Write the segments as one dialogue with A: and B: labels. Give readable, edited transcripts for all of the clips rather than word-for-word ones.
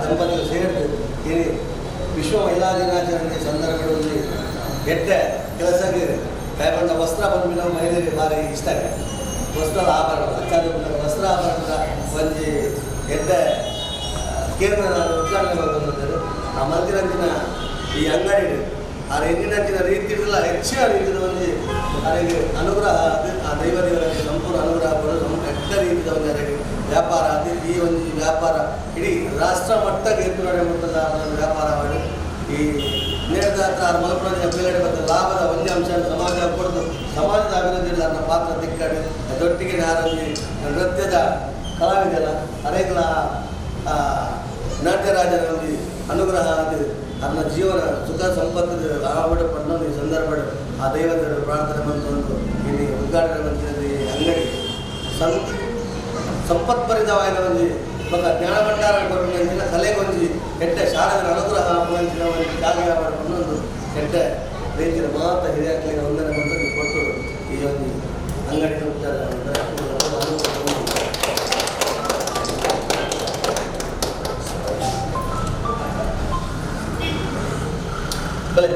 A: ದಂಪತಿಗಳು ಸೇರಿದು ಈ ವಿಶ್ವ ಮಹಿಳಾ ದಿನಾಚರಣೆ ಸಂದರ್ಭದಲ್ಲಿ ಎಟ್ಟೆ ಕೆಲಸಕ್ಕೆ ಕಾಯ್ಕೊಂಡ ವಸ್ತ್ರ ಬಂದ ಮಹಿಳೆಯರಿಗೆ ಭಾರಿ ಇಷ್ಟ ಆಗಿದೆ. ವಸ್ತ್ರದ ಆಭರಣ ಅಚ್ಚಾದ ವಸ್ತ್ರ ಆಭರಣದ ಒಂಜಿ ಎಡ್ಡೆ ಕೇಂದ್ರ ಉದ್ಘಾಟನೆ ಬಂದಿದ್ದಾರೆ. ಆ ಮಂದಿರಂಚಿನ ಈ ಅಂಗಡಿ ಆ ಎಂಜಿನಂಚಿನ ರೀತಿ ಇರಲ್ಲ ಹೆಚ್ಚಿನ ರೀತಿಯ ಒಂಜಿ ಅವರಿಗೆ ಅನುಗ್ರಹ ಅದು ಆ ದೈವ ದೇವರಲ್ಲಿ ಸಂಪೂರ್ಣ ಅನುಗ್ರಹ ಕೊಡೋದು ಎಡ್ಡ ರೀತಿಯ ಒಂದು ಅವರಿಗೆ ವ್ಯಾಪಾರ ಅದು ಈ ಒಂದು ವ್ಯಾಪಾರ ಇಡೀ ರಾಷ್ಟ್ರ ಮಟ್ಟಕ್ಕೆ ಎತ್ತು ಮಟ್ಟದ ಒಂದು ವ್ಯಾಪಾರ ಮಾಡಿ ಈ ನೇರದ ಹತ್ರ ಮಲಪ್ರದೇಶ ಮೇಲಡೆ ಮತ್ತು ಲಾಭದ ಒಂದೇ ಅಂಶ ಸಮಾಜ ಕೊಡೋದು ಸಮಾಜದ ಅಭಿವೃದ್ಧಿಯಲ್ಲಿ ಅದನ್ನ ಪಾತ್ರ ತಿಕ್ಕಾಡಿ ಅದೊಟ್ಟಿಗೆ ನಾರಲ್ಲಿ ನೃತ್ಯದ ಕಲಾವಿದಲ್ಲ ಅನೇಕಲ ನಾಟ್ಯರಾಜರ ಒಂದು ಅನುಗ್ರಹ ಅದು ಅದನ್ನ ಜೀವನ ಸುಖ ಸಂಪತ್ತು ಆವಡ ಪಡ್ಕೊಂಡು ಈ ಸಂದರ್ಭ ಆ ದೈವದ ಪ್ರಾರ್ಥನೆ ಬಂತು ಒಂದು ಇಲ್ಲಿ ಉದ್ಘಾಟನೆ ಬಂದಿದೆ. ಅಂಗಡಿ ಸಂಪತ್ಭರಿತವಾದ ಒಂದು ఒక ಜ್ಞಾನ ಭಂಡಾರ ಕೊರಪಿನ ಕಲೆಗೊಂಜಿ ಎಡ್ಡೆ ಶಾರದರ ಅನುಗ್ರಹ ಅಂಚಿನ ಒಂದು ಜಾಗ ಮಾಡಿಕೊಂಡು ಒಂದು ಎಡ್ಡೆ ರೀತಿಯ ಮಾತ ಹಿರಿಯಾಕ್ಲಿಗೆ ವಂದನೆ ಬಂದು ಕೊಡ್ತರು ಈ ಒಂದು ಅಂಗಡಿ ಉಪಚಾರ. ಬಲೆ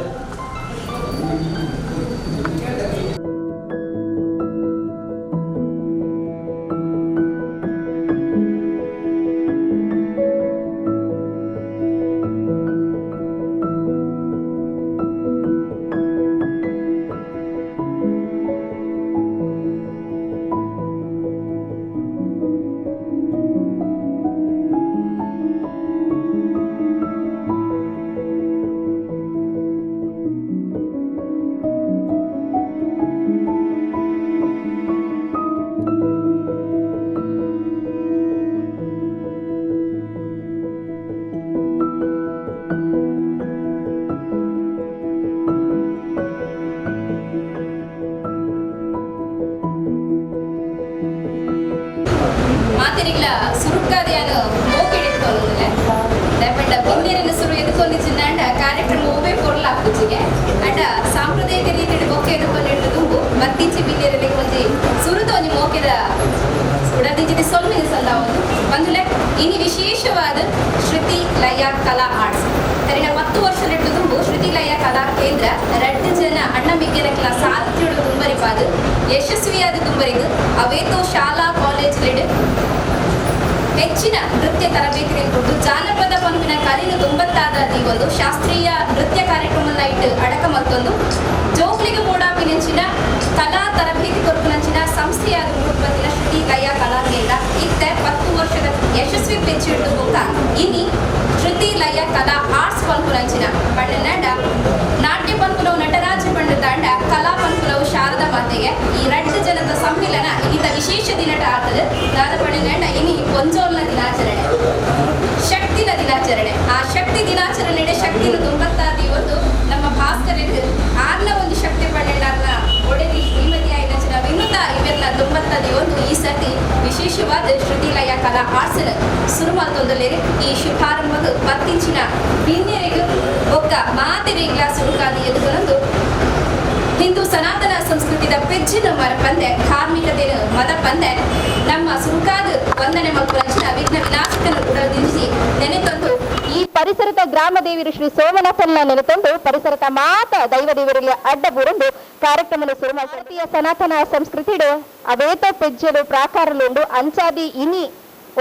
B: ಮಾತೆರಿಗ್ಲ ಸುರುಕಾದೆಯನ್ನು ಮೋಕಿಡಿತ್ಕೊಂದಿಲ್ಲ ದಯಪಂಡ ಬಿನ್ನೇರಿನ ಸುರು ಎದುಕೊಂದಿಚಿಂದ ಕಾರ್ಯಕ್ರಮ ಒಬ್ಬೇ ಪೊರ್ಲ ಪೂಜೆಗೆ ಅಂಡ ಸಾಂಪ್ರದಾಯಿಕ ರೀತಿಯಲ್ಲಿ ಬೊಕ್ಕೆ ಎದುಕೊಂಡಿಟ್ಟು ತುಂಬು ಮತ್ತಿಂಚಿ ಬಿನ್ನೇರಲ್ಲಿ ಒಂಜಿ ಸುರುತ ಒಂಜಿ ಮೋಕೆದ ಉಡದಿಂಚಿದ ಸೊಲ್ಮಿನ ಸಲ್ಲ ಒಂದು ಬಂದುಲೆ ಇನಿ ವಿಶೇಷವಾದ ಶ್ರುತಿ ಲಯ ಕಲಾ ಆರ್ಟ್ಸ್ ಕರಿನ 10 ವರ್ಷಲಿಟ್ಟು ತುಂಬು ಶ್ರುತಿ ಲಯ ಕಲಾ ಕೇಂದ್ರ 2 ಜನ ಅಣ್ಣ ಮಿಗ್ಗನಕ್ಲ ಸಾರಥ್ಯಡು ತುಂಬರಿಪಾದು ಯಶಸ್ವಿಯಾದ ತುಂಬರಿಗು ಅವೇತೋ ಶಾಲಾ ಕಾಲೇಜ್ ಲೆಡ್ ಹೆಚ್ಚಿನ ನೃತ್ಯ ತರಬೇತಿ ಕೊಟ್ಟು ಜಾನಪದ ಪಂಪಿನ ಕಲಿನ ತುಂಬತ್ತಾದ ಈ ಒಂದು ಶಾಸ್ತ್ರೀಯ ನೃತ್ಯ ಕಾರ್ಯಕ್ರಮ ಇಟ್ಟು ಅಡಕ ಮತ್ತೊಂದು ಜೋಕ್ಲಿಗೆ ಬೋಡಾಪಿನಂಚಿನ ಕಲಾ ತರಬೇತಿ ಕೊರಪಿನಂಚಿನ ಸಂಸ್ಥೆಯಾದ ಮೂಡ್ಬತ್ತಿನ ಶ್ರುತಿ ಲಯ ಕಲಾ ಕೇಂದ್ರ ಇತ್ತೆ 10 ವರ್ಷದ ಯಶಸ್ವಿ ಪೆಚ್ಚಿಟ್ಟು ಬೊಕ್ಕ ಇನಿ ಶ್ರುತಿ ಲಯ ಕಲಾ ಆರ್ಟ್ಸ್ ಪಂಪುನಂಚಿನ ಪಣ್ಣನಾಡ ನಾಟ್ಯ ಪಂಪುಲವು ನಟರಾಜ ಪಂಡ ತಾಂಡ ಕಲಾ ಪಂಪುಲವು ಶಾರದಾ ಮಾತೆಗೆ ಈ 2 ಜನದ ಸಮ್ಮಿಲನ ಇನ್ನಿತ ವಿಶೇಷ ದಿನಟ ಆಗ್ತದೆ. ದಾದ ಪಣ್ಣನಾಡ ಇನಿ ಪೊಂಜೋಲ್ನ ದಿನಾಚರಣೆ, ಶಕ್ತಿನ ದಿನಾಚರಣೆ. ಆ ಶಕ್ತಿ ದಿನಾಚರಣೆ ಶಕ್ತಿನ ತುಂಬತ್ತಾದಿ ಒಂದು ನಮ್ಮ ಭಾಸ್ಕರ ಆರ್ನ ಒಂದು ಶಕ್ತಿ ಪಣ್ಣಾರ್ನ ಒಡೆದಿ ಶ್ರೀಮತಿ ಆಯ್ನಂಚಿನ ವಿನುತ ಇವೆಲ್ಲ ತುಂಬತ್ತಾದಿ ಒಂದು ಈ ಸರ್ತಿ ವಿಶೇಷವಾದ ಶ್ರುತಿ ಲಯ ಕಲಾ ಆರ್ಟ್ಸ್ ಸುರುಮಾತೊಂದಲೇರಿ ಈ ಶುಭಾರಂಭದ 10 ಇಂಚಿನ ಬಿನ್ನೆರೆಗು ಒಕ್ಕ ಮಾತೆರೆಗ್ಲ ಸುರುಕಾದಿ ಎದುಕೊಂದು ಹಿಂದೂ ಸನಾತನ ಸಂಸ್ಕೃತಿದ ಪೆಜ್ಜಿನ ಮರಪಂದೆ ಧಾರ್ಮಿಕತೆಯ ಮದ ಪಂದೆ ನಮ್ಮ ಸುರುಕಾದ ವಂದನೆ ಮಕ್ಕಳಂಚಿನ ವಿಘ್ನ ವಿನಾಶಕನ ಉಡದಿಸಿ ನೆನೆತಂದು
C: ಈ ಪರಿಸರದ ಗ್ರಾಮ ದೇವರು ಶ್ರೀ ಸೋಮನಾಥನ ನೆನೆತಂದು ಪರಿಸರದ ಮಾತ ದೈವ ದೇವರಲ್ಲಿ ಅಡ್ಡ ಬೂರಂದು ಕಾರ್ಯಕ್ರಮ ಶುರು. ಭಾರತೀಯ ಸನಾತನ ಸಂಸ್ಕೃತಿಡು ಅವೇತ ಪೆಜ್ಜಲು ಪ್ರಾಕಾರಲುಂಡು ಅಂಚಾದಿ ಇನಿ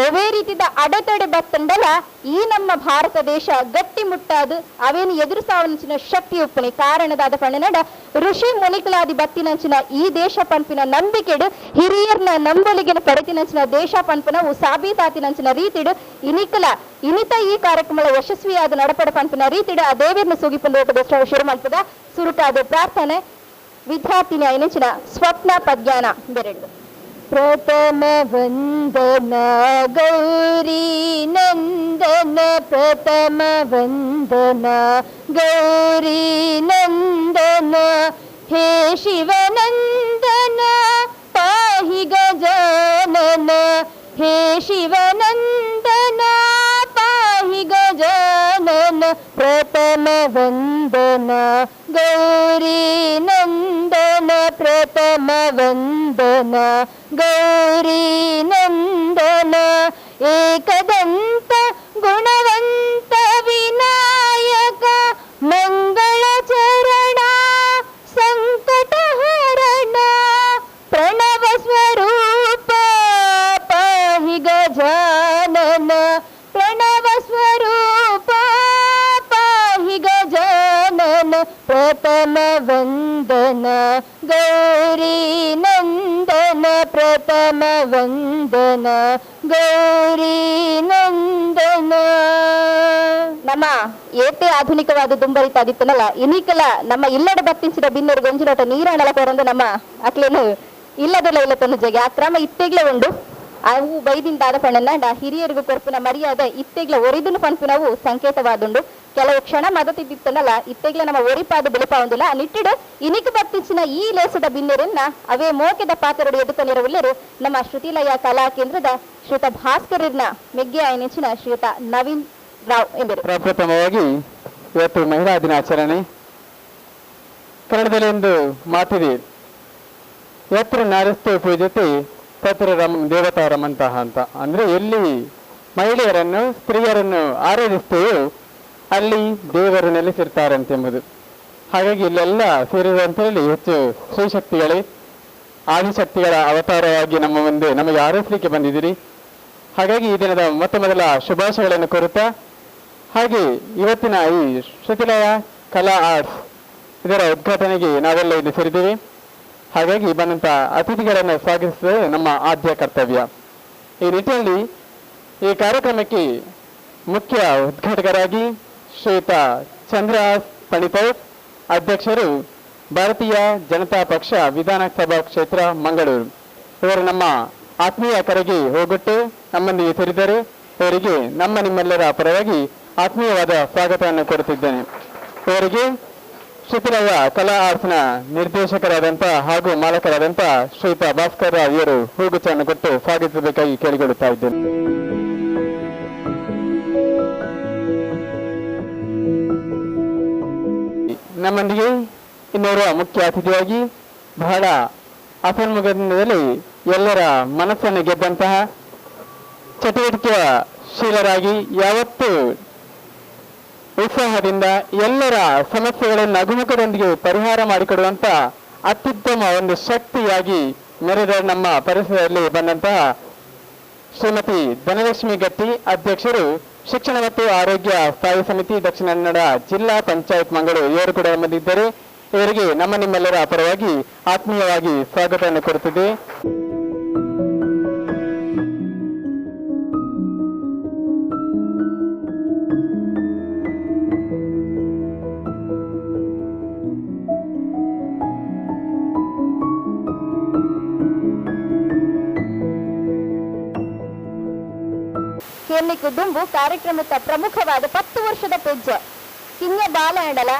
C: ಒವೇ ರೀತಿದ ಅಡೆತಡೆ ಬತ್ತಂಡಲ ಈ ನಮ್ಮ ಭಾರತ ದೇಶ ಗಟ್ಟಿ ಮುಟ್ಟಾದು ಅವೇನು ಎದುರಿಸಾವನಂಚಿನ ಶಕ್ತಿ ಉಪ್ಪುನಿ ಕಾರಣದಾದ ಪಣ್ಣನಡ ಋಷಿ ಮುನಿಕಲಾದಿ ಬತ್ತಿನಂಚಿನ ಈ ದೇಶ ಪಂಪಿನ ನಂಬಿಕೆಡು ಹಿರಿಯರ್ನ ನಂಬೊಲಿಗಿನ ಪಡೆತಿನಂಚಿನ ದೇಶ ಪಂಪನವು ಸಾಬೀತಾತಿನಂಚಿನ ರೀತಿಡು ಇನಿಕಲ ಇನಿತ ಈ ಕಾರ್ಯಕ್ರಮ ಯಶಸ್ವಿಯಾದ ನಡಪಡ ಪಂಪಿನ ರೀತಿಡು ಆ ದೇವಿರ್ನ ಸುಗಿಪಂದು ಶುರು ಮಾಡ್ತದ. ಸುರುಟಾದ ಪ್ರಾರ್ಥನೆ ವಿದ್ಯಾರ್ಥಿನಿ ಐನಂಚಿನ ಸ್ವಪ್ನ ಪದ್ಯಾನ ಬೆರಡು.
D: ಪ್ರಥಮ ವಂದನ ಗೌರಿ ನಂದನ, ಪ್ರಥಮ ವಂದನ ಗೌರಿ ನಂದನ, ಹೇ ಶಿವನಂದನ ಪಾಹಿ ಗಜಾನನ, ಹೇ ಶಿವನಂದನ ಪಾಹಿ ಗಜಾನನ, ಪ್ರಥಮ ವಂದನ ಗೌರಿ ನಂದನ, ಪ್ರಥಮ ವಂದನ ಗೌರಿ ನಂದನ, ಏಕದಂತ ಗುಣವಂತ ಪ್ರಥಮ ವಂದನ ಗೌರಿ ನಂದನ ಪ್ರಥಮ ವಂದನ ಗೌರಿ ನಂದನ.
C: ನಮ್ಮ ಏತೆ ಆಧುನಿಕವಾದ ದುಂಬರಿತಾದಿತ್ತನಲ್ಲ ಇನಿಕಲ ನಮ್ಮ ಇಲ್ಲಡ ಬತ್ತಿಂಚಿದ ಬಿನ್ನರು ಗೊಂಜಿನೋಟ ನೀರಾಣಲ ಕೊರಂದು ನಮ್ಮ ಅಕ್ಲೇನು ಇಲ್ಲದಲ್ಲ ಇಲ್ಲ ತನ್ನ ಜಗೆ ಆ ಕ್ರಮ ಇತ್ತೆಗ್ಲ ಉಂಡು. ಅವು ಬೈದಿಂದ ಆದ ಪಣ್ಣನ್ನ ಹಿರಿಯರಿಗೂ ಕೊರ್ಪಿನ ಮರ್ಯಾದೆ ಇತ್ತೆಗ್ಲ ಒರಿದನು ಪನ್ಪಿನವು ಸಂಕೇತವಾದುಂಡು. ಕೆಲವು ಕ್ಷಣ ಮದತಿದ್ದಿತ್ತನಲ್ಲ ಇತ್ತೆಗ್ಲ ನಮ್ಮ ಒರಿಪಾದ ಬೆಳಪಾವಂದಿಲ್ಲ. ಆ ನಿಟ್ಟಿಡು ಇನಿಕ ಬತ್ತಿಂಚಿನ ಈ ಲೇಸದ ಬಿನ್ನೆರನ್ನ ಅವೇ ಮೋಕೆದ ಪಾತ್ರರು ಎದುಕೊನಿರವುಲ್ಲರು ನಮ್ಮ ಶ್ರುತಿಲಯ ಕಲಾ ಕೇಂದ್ರದ ಶ್ರೀಯುತ ಭಾಸ್ಕರರ್ನ ಮೆಗ್ಗೆ ಆಯನೆಂಚಿನ ಶ್ರೀಯುತ ನವೀನ್ ರಾವ್ ಎಂಬರು.
E: ಪ್ರಪ್ರಥಮವಾಗಿ ಇವತ್ತು ಮಹಿಳಾ ದಿನಾಚರಣೆ. ಕನ್ನಡದಲ್ಲಿ ಒಂದು ಮಾತಿದೆ, ಯತ್ರ ನಾರಸ್ತು ಪೂಜತೆ ತತ್ರ ರಮ ದೇವತಾ ರಮಂತಹ ಅಂತ. ಅಂದರೆ ಎಲ್ಲಿ ಮಹಿಳೆಯರನ್ನು ಸ್ತ್ರೀಯರನ್ನು ಆರಾಧಿಸ್ತೇವೋ ಅಲ್ಲಿ ದೇವರು ನೆಲೆಸಿರ್ತಾರಂತೆಂಬುದು. ಹಾಗಾಗಿ ಇಲ್ಲೆಲ್ಲ ಸೇರಿರುವಂಥಲ್ಲಿ ಹೆಚ್ಚು ಸ್ತ್ರೀಶಕ್ತಿಗಳೇ ಆದಿಶಕ್ತಿಗಳ ಅವತಾರವಾಗಿ ನಮ್ಮ ಮುಂದೆ ನಮಗೆ ಆರೈಸಲಿಕ್ಕೆ ಬಂದಿದ್ದೀರಿ. ಹಾಗಾಗಿ ಈ ದಿನದ ಮೊತ್ತ ಮೊದಲ ಶುಭಾಶಯಗಳನ್ನು ಕೋರುತ್ತಾ, ಹಾಗೆ ಇವತ್ತಿನ ಈ ಶ್ರುತಿಲಯ ಕಲಾ ಆರ್ಟ್ಸ್ ಇದರ ಉದ್ಘಾಟನೆಗೆ ನಾವೆಲ್ಲ ಇಲ್ಲಿ ಸೇರಿದ್ದೇವೆ. ಹಾಗಾಗಿ ಬಂದಂಥ ಅತಿಥಿಗಳನ್ನು ಸ್ವಾಗತಿಸುವುದು ನಮ್ಮ ಆದ್ಯ ಕರ್ತವ್ಯ. ಈ ನಿಟ್ಟಿನಲ್ಲಿ ಈ ಕಾರ್ಯಕ್ರಮಕ್ಕೆ ಮುಖ್ಯ ಉದ್ಘಾಟಕರಾಗಿ ಶ್ರೀಯುತ ಚಂದ್ರಹಾಸ್ ಪಣಿತರ್, ಅಧ್ಯಕ್ಷರು ಭಾರತೀಯ ಜನತಾ ಪಕ್ಷ ವಿಧಾನಸಭಾ ಕ್ಷೇತ್ರ ಮಂಗಳೂರು, ಇವರು ನಮ್ಮ ಆತ್ಮೀಯ ಕರೆಗೆ ಹೋಗೊಟ್ಟು ನಮ್ಮೊಂದಿಗೆ ಸೇರಿದ್ದಾರೆ. ಇವರಿಗೆ ನಮ್ಮ ನಿಮ್ಮೆಲ್ಲರ ಪರವಾಗಿ ಆತ್ಮೀಯವಾದ ಸ್ವಾಗತವನ್ನು ಕೊಡುತ್ತಿದ್ದೇನೆ. ಇವರಿಗೆ ಶ್ರುತಿಲಯ ಕಲಾ ಆರ್ಟ್ಸ್ನ ನಿರ್ದೇಶಕರಾದಂಥ ಹಾಗೂ ಮಾಲಕರಾದಂಥ ಶ್ರೀಯುತ ಭಾಸ್ಕರ್ ರಾವ್ ಇವರು ಹೂಗುಚ್ಛವನ್ನು ಕೊಟ್ಟು ಸ್ವಾಗತಿಸಬೇಕಾಗಿ ಕೇಳಿಕೊಳ್ಳುತ್ತಾ ಇದ್ದೇನೆ. ನಮ್ಮೊಂದಿಗೆ ಇನ್ನೋರ್ವ ಮುಖ್ಯ ಅತಿಥಿಯಾಗಿ ಬಹಳ ಅಸನ್ಮುಖದಿಂದಲೇ ಎಲ್ಲರ ಮನಸ್ಸನ್ನು ಗೆದ್ದಂತಹ ಚಟುವಟಿಕೆಯ ಶೀಲರಾಗಿ ಯಾವತ್ತೂ ಉತ್ಸಾಹದಿಂದ ಎಲ್ಲರ ಸಮಸ್ಯೆಗಳನ್ನು ನಗುಮುಖದೊಂದಿಗೆ ಪರಿಹಾರ ಮಾಡಿಕೊಡುವಂಥ ಅತ್ಯುತ್ತಮ ಒಂದು ಶಕ್ತಿಯಾಗಿ ಮೆರೆದ ನಮ್ಮ ಪರಿಸರದಲ್ಲಿ ಬಂದಂತಹ ಶ್ರೀಮತಿ ಧನಲಕ್ಷ್ಮಿ ಗಟ್ಟಿ, ಅಧ್ಯಕ್ಷರು ಶಿಕ್ಷಣ ಮತ್ತು ಆರೋಗ್ಯ ಸ್ಥಾಯಿ ಸಮಿತಿ ದಕ್ಷಿಣ ಕನ್ನಡ ಜಿಲ್ಲಾ ಪಂಚಾಯತ್ ಮಂಗಳೂರು, ಇವರು ಕೂಡ ಬಂದಿದ್ದರೆ. ಇವರಿಗೆ ನಮ್ಮ ನಿಮ್ಮೆಲ್ಲರ ಪರವಾಗಿ ಆತ್ಮೀಯವಾಗಿ ಸ್ವಾಗತವನ್ನು ಕೊಡುತ್ತಿದೆ.
C: ದುಂಬು ಕಾರ್ಯಕ್ರಮದ ಪ್ರಮುಖವಾದ 10 ವರ್ಷದ ಪೆಜ್ಜ ಕಿನ್ಯ ಬಾಲ ಅಂಡಲ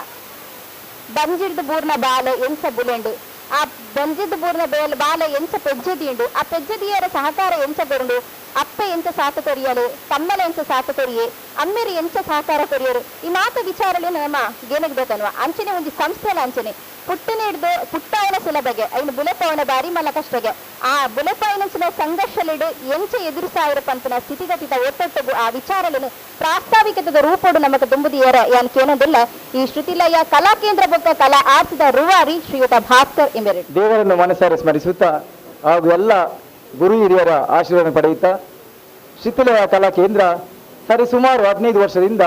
C: ಬಂಜಿಡ್ದು ಬೂರ್ನ ಬಾಲ ಎಂಚ ಬುಲೆಂಡು, ಆ ಬಂಜಿದ್ದು ಬೂರ್ನ ಬಾಲ ಎಂಚ ಪೆಜ್ಜದಿಂಡು, ಆ ಪೆಜ್ಜದಿಯರ ಸಹಕಾರ ಎಂಚ ಕೊರುಂಡು, ಅಪ್ಪೆ ಎಂಚ ಸಾತು ಕೊರಿಯಲು, ತಮ್ಮಲ ಎಂಚ ಸಾತು ಕೊರಿಯೆ, ಅಮ್ಮೆರು ಎಂಚ ಸಹಕಾರ ಕೊರಿಯರು, ಈ ಮಾತು ವಿಚಾರಗಳು ನಮ್ಮ ಗೇನಗ್ ಬೇಕನ್ವ. ಅಂಚನೆ ಒಂದು ಸಂಸ್ಥೆಲ ಅಂಚನೆ ಪುಟ್ಟನೆ ಹಿಡ್ದು ಪುಟ್ಟಾಯನ ಸುಲಭಗೆ ಐನು ಬುಲೆಪಾವನ ಬಾರಿ ಮಲ್ಲ ಕಷ್ಟಗೆ ಆ ಬುಲೆಪಾಯನ ಸಂಘರ್ಷಲಿಡು ಎಂಚ ಎದುರುಸಾಯಿರ ಪಂಪನ ಸ್ಥಿತಿಗತಿತ ಒತ್ತೊಟ್ಟಗು ಆ ವಿಚಾರలను ಪ್ರಾಸ್ತಾವಿಕದ ರೂಪೋಡು ನಮಗ ದುಂಬುದಿಯರ ಯಾನ್ ಕೇನೋದಿಲ್ಲ. ಈ ಶ್ರುತಿಲಯ ಕಲಾ ಕೇಂದ್ರ ಬೊಕ್ಕ ಕಲಾ ಆರ್ಟ್ಸ್ದ ರೂವಾರಿ ಶ್ರೀಯುತ ಭಾಸ್ಕರ್ ಎಂಬೆರಡು.
F: ದೇವರನ್ನು ಮನಸಾರೆ ಸ್ಮರಿಸುತ್ತಾ ಹಾಗೂ ಎಲ್ಲ ಗುರು ಹಿರಿಯರ ಆಶೀರ್ವಾದ ಪಡೆಯುತ್ತಾ ಶ್ರುತಿಲಯ ಕಲಾ ಕೇಂದ್ರ ಸರಿಸುಮಾರು 15 ವರ್ಷದಿಂದ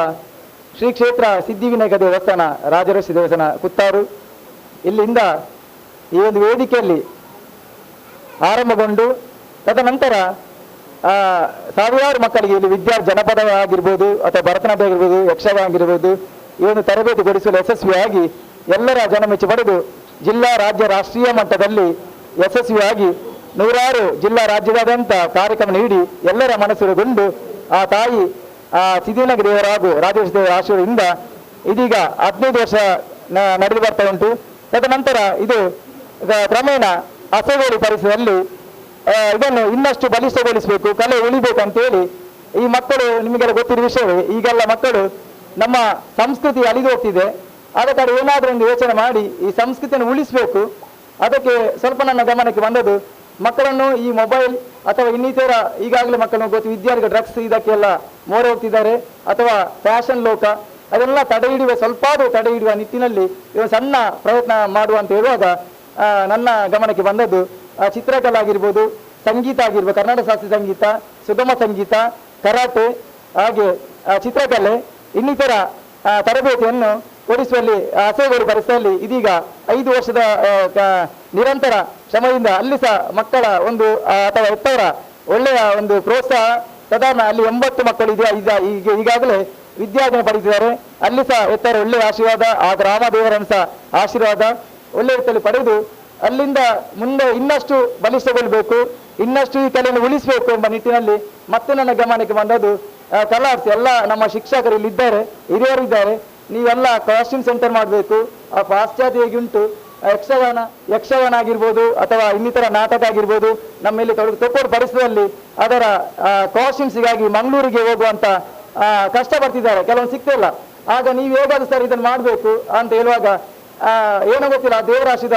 F: ಶ್ರೀ ಕ್ಷೇತ್ರ ಸಿದ್ಧಿವಿನಾಯಕ ದೇವಸ್ಥಾನ ರಾಜಋಷಿ ದೇವಸ್ಥಾನ ಕುತ್ತಾರು ಇಲ್ಲಿಂದ ಈ ಒಂದು ವೇದಿಕೆಯಲ್ಲಿ ಆರಂಭಗೊಂಡು ತದನಂತರ ಸಾವಿರಾರು ಮಕ್ಕಳಿಗೆ ಇಲ್ಲಿ ವಿದ್ಯಾರ್ಥಿ ಜನಪದ ಆಗಿರ್ಬೋದು ಅಥವಾ ಭರತನಾಟ್ಯ ಆಗಿರ್ಬೋದು ಯಕ್ಷಗಾನ ಆಗಿರ್ಬೋದು ಈ ಒಂದು ತರಬೇತಿಗೊಳಿಸಲು ಯಶಸ್ವಿಯಾಗಿ ಎಲ್ಲರ ಜನಮೆಚ್ಚು ಪಡೆದು ಜಿಲ್ಲಾ ರಾಜ್ಯ ರಾಷ್ಟ್ರೀಯ ಮಟ್ಟದಲ್ಲಿ ಯಶಸ್ವಿಯಾಗಿ ನೂರಾರು ಜಿಲ್ಲಾ ರಾಜ್ಯದಾದ್ಯಂತ ಕಾರ್ಯಕ್ರಮ ನೀಡಿ ಎಲ್ಲರ ಮನಸ್ಸುಗೊಂಡು ಆ ತಾಯಿ ಆ ಸಿದ್ಧಿವಿನಾಯಕ ದೇವರ ಹಾಗೂ ರಾಜೇಶ್ ದೇವರ ಆಶೀರ್ವಾದದಿಂದ ಇದೀಗ 15 ವರ್ಷ ನಡೆದು ಬರ್ತಾ ಉಂಟು. ತದನಂತರ ಇದು ಕ್ರಮೇಣ ಅಸಗೋಳಿ ಪರಿಸರದಲ್ಲಿ ಇದನ್ನು ಇನ್ನಷ್ಟು ಬಲಿಷ್ಠಗೊಳಿಸಬೇಕು, ಕಲೆ ಉಳಿಬೇಕು ಅಂತೇಳಿ ಈ ಮಕ್ಕಳು ನಿಮಗೆಲ್ಲ ಗೊತ್ತಿರುವ ವಿಷಯವೇ, ಈಗೆಲ್ಲ ಮಕ್ಕಳು ನಮ್ಮ ಸಂಸ್ಕೃತಿ ಅಳಿದು ಹೋಗ್ತಿದೆ. ಆದ ಕಾರಣ ಏನಾದರೂ ಒಂದು ಯೋಚನೆ ಮಾಡಿ ಈ ಸಂಸ್ಕೃತಿಯನ್ನು ಉಳಿಸಬೇಕು. ಅದಕ್ಕೆ ಸ್ವಲ್ಪ ನನ್ನ ಗಮನಕ್ಕೆ ಬಂದದ್ದು ಮಕ್ಕಳನ್ನು ಈ ಮೊಬೈಲ್ ಅಥವಾ ಇನ್ನಿತರ ಈಗಾಗಲೇ ಮಕ್ಕಳನ್ನು ಗೊತ್ತು ವಿದ್ಯಾರ್ಥಿಗಳು ಡ್ರಗ್ಸ್ ಇದಕ್ಕೆಲ್ಲ ಮೋರೆ ಹೋಗ್ತಿದ್ದಾರೆ ಅಥವಾ ಫ್ಯಾಷನ್ ಲೋಕ ಅದೆಲ್ಲ ತಡೆ ಹಿಡಿಯುವ ಸ್ವಲ್ಪ ಆದರೂ ತಡೆ ಹಿಡಿಯುವ ನಿಟ್ಟಿನಲ್ಲಿ ಇವ ಸಣ್ಣ ಪ್ರಯತ್ನ ಮಾಡುವ ಅಂತ ಹೇಳುವಾಗ ನನ್ನ ಗಮನಕ್ಕೆ ಬಂದದ್ದು ಚಿತ್ರಕಲೆ ಆಗಿರ್ಬೋದು, ಸಂಗೀತ ಆಗಿರ್ಬೋದು, ಕರ್ನಾಟಕ ಶಾಸ್ತ್ರೀಯ ಸಂಗೀತ, ಸುಗಮ ಸಂಗೀತ, ಕರಾಟೆ, ಹಾಗೆ ಚಿತ್ರಕಲೆ ಇನ್ನಿತರ ತರಬೇತಿಯನ್ನು ಕೊಡಿಸುವಲ್ಲಿ ಅಸೇಗೋಡು ಪರಿಸರದಲ್ಲಿ ಇದೀಗ 5 ವರ್ಷದ ನಿರಂತರ ಶ್ರಮದಿಂದ ಅಲ್ಲಿ ಸಹ ಮಕ್ಕಳ ಒಂದು ಅಥವಾ ಹೆತ್ತವರ ಒಳ್ಳೆಯ ಒಂದು ಪ್ರೋತ್ಸಾಹ ಸಾಧಾರಣ ಅಲ್ಲಿ 80 ಮಕ್ಕಳು ಈಗಾಗಲೇ ವಿದ್ಯಾರ್ಜನೆ ಪಡೆದಿದ್ದಾರೆ. ಅಲ್ಲಿ ಸಹ ಹೆತ್ತವರ ಒಳ್ಳೆಯ ಆಶೀರ್ವಾದ, ಆ ಗ್ರಾಮ ದೇವರನ್ನು ಸಹ ಆಶೀರ್ವಾದ ಒಳ್ಳೆಯ ರೀತಿಯಲ್ಲಿ ಪಡೆದು ಅಲ್ಲಿಂದ ಮುಂದೆ ಇನ್ನಷ್ಟು ಬಲಿಷ್ಠಗೊಳ್ಳಬೇಕು, ಇನ್ನಷ್ಟು ಈ ಕಲೆಯನ್ನು ಉಳಿಸಬೇಕು ಎಂಬ ನಿಟ್ಟಿನಲ್ಲಿ ಮತ್ತೆ ನನ್ನ ಗಮನಕ್ಕೆ ಬಂದದ್ದು ಕಲಾ ಆರ್ಟ್ಸ್. ಎಲ್ಲ ನಮ್ಮ ಶಿಕ್ಷಕರು ಇಲ್ಲಿದ್ದಾರೆ, ಹಿರಿಯರು ಇದ್ದಾರೆ, ನೀವೆಲ್ಲ ಕಾಸ್ಟ್ಯೂಮ್ ಸೆಂಟರ್ ಮಾಡಬೇಕು. ಆ ಪಾಶ್ಚಾತ್ಯ ಹೇಗೆ ಉಂಟು, ಯಕ್ಷಗಾನ ಆಗಿರ್ಬೋದು ಅಥವಾ ಇನ್ನಿತರ ನಾಟಕ ಆಗಿರ್ಬೋದು, ನಮ್ಮಲ್ಲಿ ತೊಕ್ಕೋಡು ಪರಿಸರದಲ್ಲಿ ಅದರ ಕಾಸ್ಟ್ಯೂಮ್ಸಿಗಾಗಿ ಮಂಗಳೂರಿಗೆ ಹೋಗುವಂತ ಕಷ್ಟ ಪಡ್ತಿದ್ದಾರೆ, ಕೆಲವೊಂದು ಸಿಗ್ತಿಲ್ಲ. ಆಗ ನೀವು ಹೇಗಾದ್ರೂ ಸರ್ ಇದನ್ನು ಮಾಡಬೇಕು ಅಂತ ಹೇಳುವಾಗ ಏನೋ ಗೊತ್ತಿಲ್ಲ, ಆ ದೇವರಾಶಿದ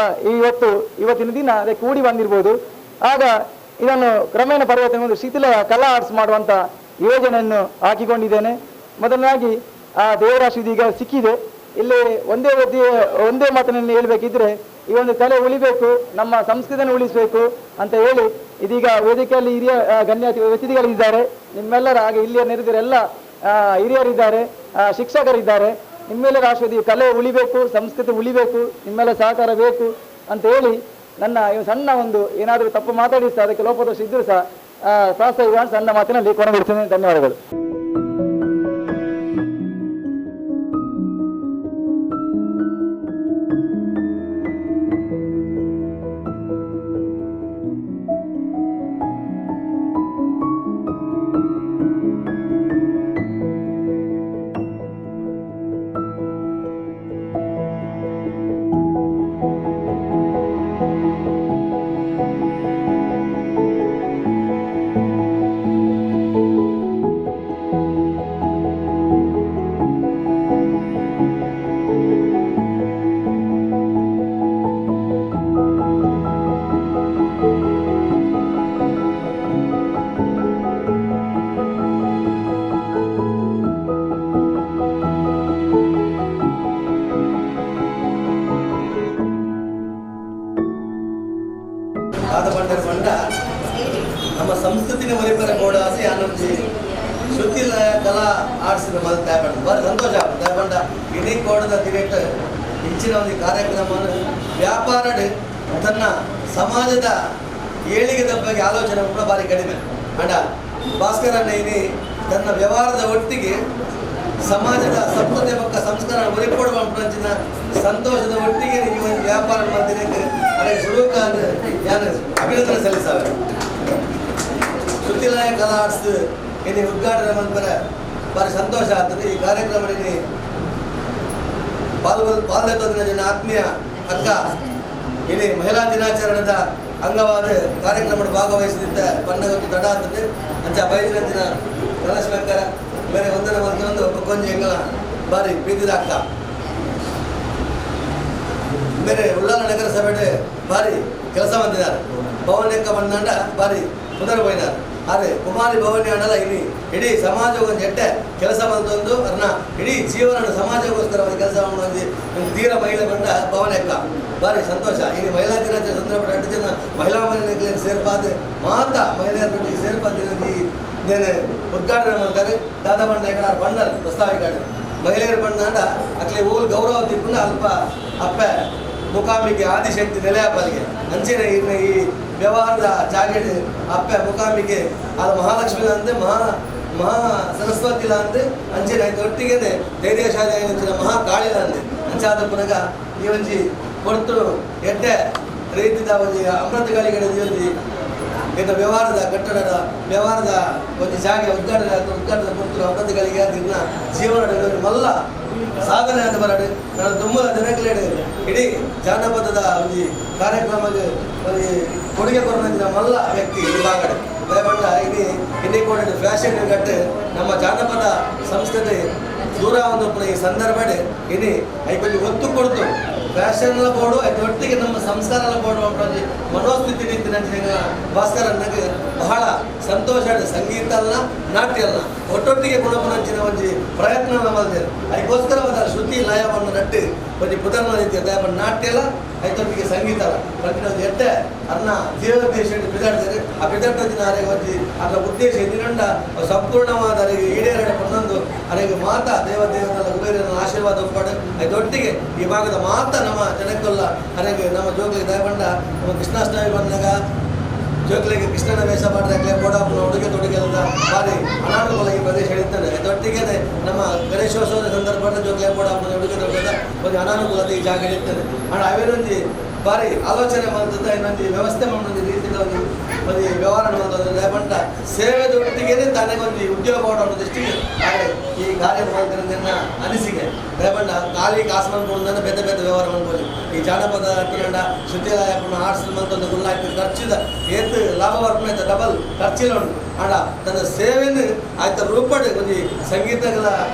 F: ಇವತ್ತಿನ ದಿನ ಅದಕ್ಕೆ ಕೂಡಿ ಬಂದಿರ್ಬೋದು. ಆಗ ಇದನ್ನು ಕ್ರಮೇಣ ಪರಿವರ್ತನೆ ಒಂದು ಶಿಥಿಲ ಕಲಾ ಆರ್ಟ್ಸ್ ಮಾಡುವಂಥ ಯೋಜನೆಯನ್ನು ಹಾಕಿಕೊಂಡಿದ್ದೇನೆ. ಮೊದಲನಾಗಿ ಆ ದೇವರಾಶಿದ ಈಗ ಸಿಕ್ಕಿದೆ. ಇಲ್ಲಿ ಒಂದೇ ಮಾತನ್ನು ಹೇಳಬೇಕಿದ್ರೆ, ಈ ಒಂದು ಕಲೆ ಉಳಿಬೇಕು, ನಮ್ಮ ಸಂಸ್ಕೃತಿಯನ್ನು ಉಳಿಸಬೇಕು ಅಂತ ಹೇಳಿ ಇದೀಗ ವೇದಿಕೆಯಲ್ಲಿ ಹಿರಿಯ ಗಣ್ಯ ಅತಿಥಿಗಳಿದ್ದಾರೆ, ನಿಮ್ಮೆಲ್ಲರ ಹಾಗೆ ಇಲ್ಲಿಯ ನೆರೆದಿರೆಲ್ಲ ಹಿರಿಯರಿದ್ದಾರೆ, ಶಿಕ್ಷಕರಿದ್ದಾರೆ. ನಿಮ್ಮೆಲ್ಲರ ಆಶೀರ್ವಾದ ಈ ಕಲೆ ಉಳಿಬೇಕು, ಸಂಸ್ಕೃತಿ ಉಳಿಬೇಕು, ನಿಮ್ಮೆಲ್ಲ ಸಹಕಾರ ಬೇಕು ಅಂತ ಹೇಳಿ ನನ್ನ ಸಣ್ಣ ಒಂದು ಏನಾದರೂ ತಪ್ಪು ಮಾತಾಡಿ ಸಹ ಅದಕ್ಕೆ ಲೋಪದೋಷ ಇದ್ದರೂ ಸಹ ಪ್ರಾಸ್ತಾವಿಕ ಸಣ್ಣ ಮಾತಿನಲ್ಲಿ ಕೊನೆಗೊಳಿಸ್ತೇನೆ. ಧನ್ಯವಾದಗಳು.
A: ನಮ್ಮ ಸಂಸ್ಕೃತಿನ ಒಲಿಪರ ಬೋಡಾಸಿ ಆನಂದಿ ಶುದ್ಧಿಲ ಕಲಾ ಆರ್ಟ್ಸ್ ಮೊದಲು ದಯಪಂಡ ಭಾರಿ ಸಂತೋಷ ಆಗ್ತದೆ. ದಯಪಂಡ ಇಡೀ ಕೋಡದ ದಿನೇಟ್ ಇಂಚಿನ ಒಂದು ಕಾರ್ಯಕ್ರಮವನ್ನು ವ್ಯಾಪಾರ ತನ್ನ ಸಮಾಜದ ಏಳಿಗೆದ ಬಗ್ಗೆ ಆಲೋಚನೆ ಕೂಡ ಭಾರಿ ಕಡಿಮೆ. ಅಂಡ ಭಾಸ್ಕರಣ್ಣ ಇನಿ ತನ್ನ ವ್ಯವಹಾರದ ಒಟ್ಟಿಗೆ ಸಮಾಜದ ಸಂಸ್ಕೃತಿ ಪಕ್ಕ ಸಂಸ್ಕಾರ ಒಲಿಪೊಡುವ ಅಂಚಿನ ಸಂತೋಷದ ಒಟ್ಟಿಗೆ ಈ ಒಂದು ವ್ಯಾಪಾರ ಮಾಡ್ತೀನಿ ಅದೇ ಸುರುಕ ಯಾರು ಅಭಿನಂದನೆ ಸಲ್ಲಿಸಾವೆ. ಸುತ್ತಿಲಾಯ ಕಲಾ ಆರ್ಟ್ಸ್ ಇಲ್ಲಿ ಉದ್ಘಾಟನೆ ಮಂತ್ರ ಭಾರಿ ಸಂತೋಷ ಆಗ್ತದೆ. ಈ ಕಾರ್ಯಕ್ರಮದಲ್ಲಿ ಪಾಲ್ಗೊಳ್ಳುತ್ತಿನ ಆತ್ಮೀಯ ಅಕ್ಕ ಇಲ್ಲಿ ಮಹಿಳಾ ದಿನಾಚರಣೆದ ಅಂಗವಾದ ಕಾರ್ಯಕ್ರಮದ ಭಾಗವಹಿಸಿದ್ದ ಬಣ್ಣಗೊಂದು ತಡ ಆಗ್ತದೆ. ಅಂಚ ಬೈದಿನ ಕಲಶ್ಮಕ್ಕರ ಬೇರೆ ಒಂದರ ಒಂದು ಕೊಂಜಿ ಎಂಗಳ ಭಾರಿ ಪ್ರೀತಿದ ಅಕ್ಕ ಬೇರೆ ಉಳ್ಳಾಲ ನಗರಸಭೆ ಭಾರಿ ಕೆಲಸ ಬಂದಿದ್ದಾರೆ. ಭವನಕ್ಕ ಬಂದಂಡ ಭಾರಿ ಪುನರ್ ಹೋಯಿನಾರು. ಆದರೆ ಕುಮಾರಿ ಭವನಿ ಅಣ್ಣಲ್ಲ ಇಲ್ಲಿ ಇಡೀ ಸಮಾಜ ಒಂದು ಎಟ್ಟೆ ಕೆಲಸ ಬಂತೊಂದು ಅರ್ನ ಇಡೀ ಜೀವನ ಸಮಾಜಕ್ಕೋಸ್ಕರ ಒಂದು ಕೆಲಸ ಒಂದು ತೀರ ಮಹಿಳೆ ಬಂದ ಭವನಕ್ಕ ಭಾರಿ ಸಂತೋಷ. ಇಲ್ಲಿ ಮಹಿಳಾ ದಿನಾಚರಣೆ ಸಂದರ್ಭ 2 ಜನ ಮಹಿಳಾ ಮಹಿಳೆಗಳಿಗೆ ಸೇರ್ಪಾದ ಮಾತಾ ಮಹಿಳೆಯರೊಟ್ಟಿಗೆ ಸೇರ್ಪಾದ ನೇನೆ ಉದ್ಘಾಟನೆ ಮಾಡ್ತಾರೆ. ದಾದಾ ಬಂಡ ಬಂಡಲ್ ಪ್ರಸ್ತಾವಿಕ ಮಹಿಳೆಯರು ಬಂದಾಗ ಅಟ್ಲಿ ಊರು ಗೌರವ ತಿಪ್ಪುನ ಅಲ್ಪ ಅಪ್ಪೆ ಮುಖಾಂಬಿಕೆ ಆದಿಶಕ್ತಿ ನೆಲೆಯಪ್ಪಲಿಗೆ ಅಂಚೆನೆ ಇನ್ನು ಈ ವ್ಯವಹಾರದ ಜಾಗೆಡ್ ಅಪ್ಪೆ ಮುಖಾಂಬಿಕೆ ಅದು ಮಹಾಲಕ್ಷ್ಮಿ ಅಂದೆ ಮಹಾ ಮಹಾ ಸರಸ್ವತಿ ಅಂದೆ ಅಂಚೆನೆ ಆಯ್ತು ಒಟ್ಟಿಗೆನೆ ಧೈರ್ಯಶಾಲಿ ಅಂಚಿನ ಮಹಾಕಾಳಿಲ ಅಂದೆ ಅಂಚಾದ ಪುನಗ ಈ ಒಂಜಿ ಕೊಡ್ತು ಎಡ್ಡೆ ರೀತಿದ ಒಂಜಿ ಅಮೃತಗಳಿಗೆ ಒಂಜಿ ಇಂಥ ವ್ಯವಹಾರದ ಕಟ್ಟಡದ ವ್ಯವಹಾರದ ಒಂದು ಜಾಗೆ ಉದ್ಘಾಟನೆ ಉದ್ಘಾಟನೆ ಕೊಡ್ತು ಅಮೃತಗಳಿಗೆ ಅದನ್ನ ಜೀವನ ಮಲ್ಲ ಸಾಧನೆ ಅಂತ ಬರಡು ನನ್ನ ತುಂಬದ ದಿನಗಳೇ ಇಡೀ ಜಾನಪದದ ಒಂದು ಕಾರ್ಯಕ್ರಮಕ್ಕೆ ಒಂದು ಕೊಡುಗೆ ಕೊಡೋದಿನ ಮಲ್ಲ ವ್ಯಕ್ತಿ ಈ ಭಾಗಡೆ ದಯಪಟ್ಟ ಇಡೀ ಇನ್ನೇ ಕೂಡ ಫ್ಯಾಷನ್ ಕಟ್ಟು ನಮ್ಮ ಜಾನಪದ ಸಂಸ್ಕೃತಿ ದೂರ ಒಂದು ಈ ಸಂದರ್ಭ ಇನಿ ಐಕೊಂಚ ಒತ್ತು ಕೊಡ್ತು ಫ್ಯಾಷನ್ ಬೋರ್ಡು ಅದು ಒಟ್ಟಿಗೆ ನಮ್ಮ ಸಂಸ್ಕಾರ ಬೋರ್ಡು ಮನೋಸ್ಥಿತಿ ನಿಂತಿನ ಭಾಸ್ಕರ್ ಅನ್ನಕ್ಕೆ ಬಹಳ ಸಂತೋಷ ಸಂಗೀತ ಅಲ್ಲ ನಾಟ್ಯ ಅಲ್ಲ ಒಟ್ಟೊಟ್ಟಿಗೆ ಗುಣಪುನಂಚಿನ ಒಂಜಿ ಪ್ರಯತ್ನ ಮಲ್ದೇರು ಅದಕ್ಕೋಸ್ಕರವಾದ ಶ್ರುತಿ ಲಯವನ್ನು ನಟ್ಟು ಒಂಜಿ ಪುದರ್ನ ರೀತಿಯ ದಯಪಂಡ ನಾಟ್ಯ ಅಲ್ಲ ಐತೊಟ್ಟಿಗೆ ಸಂಗೀತ ಅಲ್ಲ ಪಂಡಿನ ಒಂಜಿ ಎಡ್ಡೆ ಅನ್ನ ಜೀವೋದ್ದೇಶ ಬಿದಾಡ್ತಾರೆ ಆ ಬಿದಾಡ್ತಿನ ಅರೆಗೆ ಒಂಜಿ ಅದರ ಉದ್ದೇಶ ಎದಿರಂಡ ಸಂಪೂರ್ಣವಾದ ಅರೆಗೆ ಈಡೇರಡ ಪನ್ನೊಂದು ಅರೆಗೆ ಮಾತಾ ದೇವ ದೇವತೆಲ್ಲ ಕುಬೇರನ ಆಶೀರ್ವಾದ ಒಪ್ಪಾಡು ಐತೊಟ್ಟಿಗೆ ಈ ಭಾಗದ ಮಾತಾ ನಮ್ಮ ಜನಕ್ಕೆಲ್ಲ ಅರೆಗೆ ನಮ್ಮ ಜೋಗಲಿಗೆ ದಯಪಂಡ ನಮ್ಮ ಕೃಷ್ಣಾಷ್ಟಮಿ ಬಂದಾಗ ಜೋಗಲಿಗೆ ಕೃಷ್ಣನ ವೇಷ ಮಾಡಿದಾಗಲೇ ಬೋಡಾಪುರ ಉಡುಗೆ ತೊಡುಗೆ ಎಲ್ಲ ಭಾರಿ ಅನಾನುಕೂಲ ಈ ಪ್ರದೇಶ ಹಿಡಿತಾನೆ. ಅದೊಟ್ಟಿಗೆ ನಮ್ಮ ಗಣೇಶೋತ್ಸವದ ಸಂದರ್ಭದಲ್ಲಿ ಜೋಗಲೆ ಬೋಡಾಪುರ ಉಡುಗೆ ತೊಡುಗೆ ಒಂದು ಅನಾನುಕೂಲತೆ ಈ ಜಾಗ ಹಿಡಿತಾನೆ. ಅಂಡ್ ಅವೇನೊಂದು ಭಾರಿ ಆಲೋಚನೆ ಮಾಡ್ತದೆ ಇನ್ನೊಂದು ವ್ಯವಸ್ಥೆ ಮಾಡೋದು ರೀತಿಯ ಒಂದು ಒಂದು ವ್ಯವಹಾರ ಮಾಡೋದು ದಯಪಂಡ ಸೇವೆದೊಟ್ಟಿಗೆ ತಾನೇ ಒಂದು ಉದ್ಯೋಗ ಮಾಡೋ ದೃಷ್ಟಿಗೆ ಹಾಗೆ ಈ ಕಾರ್ಯ ಮಾಡ್ತಿರೋದನ್ನ ಅನಿಸಿಕೆ ದಯಪಂಡ ಖಾಲಿ ಕಾಸು ಮಾಡ್ಕೊಂಡು ಬೇರೆ ಬೇರೆ ವ್ಯವಹಾರ ಮಾಡ್ಬೋದು. ಈ ಜಾನಪದ ಹಾಕೊಂಡ ಶ್ರುತಿಲಯ ಆರ್ಟ್ಸ್ ಮಂತೊಂದು ಗುಲ್ಲಾಕಿ ಖರ್ಚಿದ ಏತು ಲಾಭ ಬರ್ಪುನ ಡಬಲ್ ಖರ್ಚಿಲ್ಲ ಉಂಟು. ಆಂಡ ತನ್ನ ಸೇವೆಯನ್ನು ಆಯ್ತ ರೂಪಡ್ ಒಂಜಿ ಸಂಗೀತಗಳ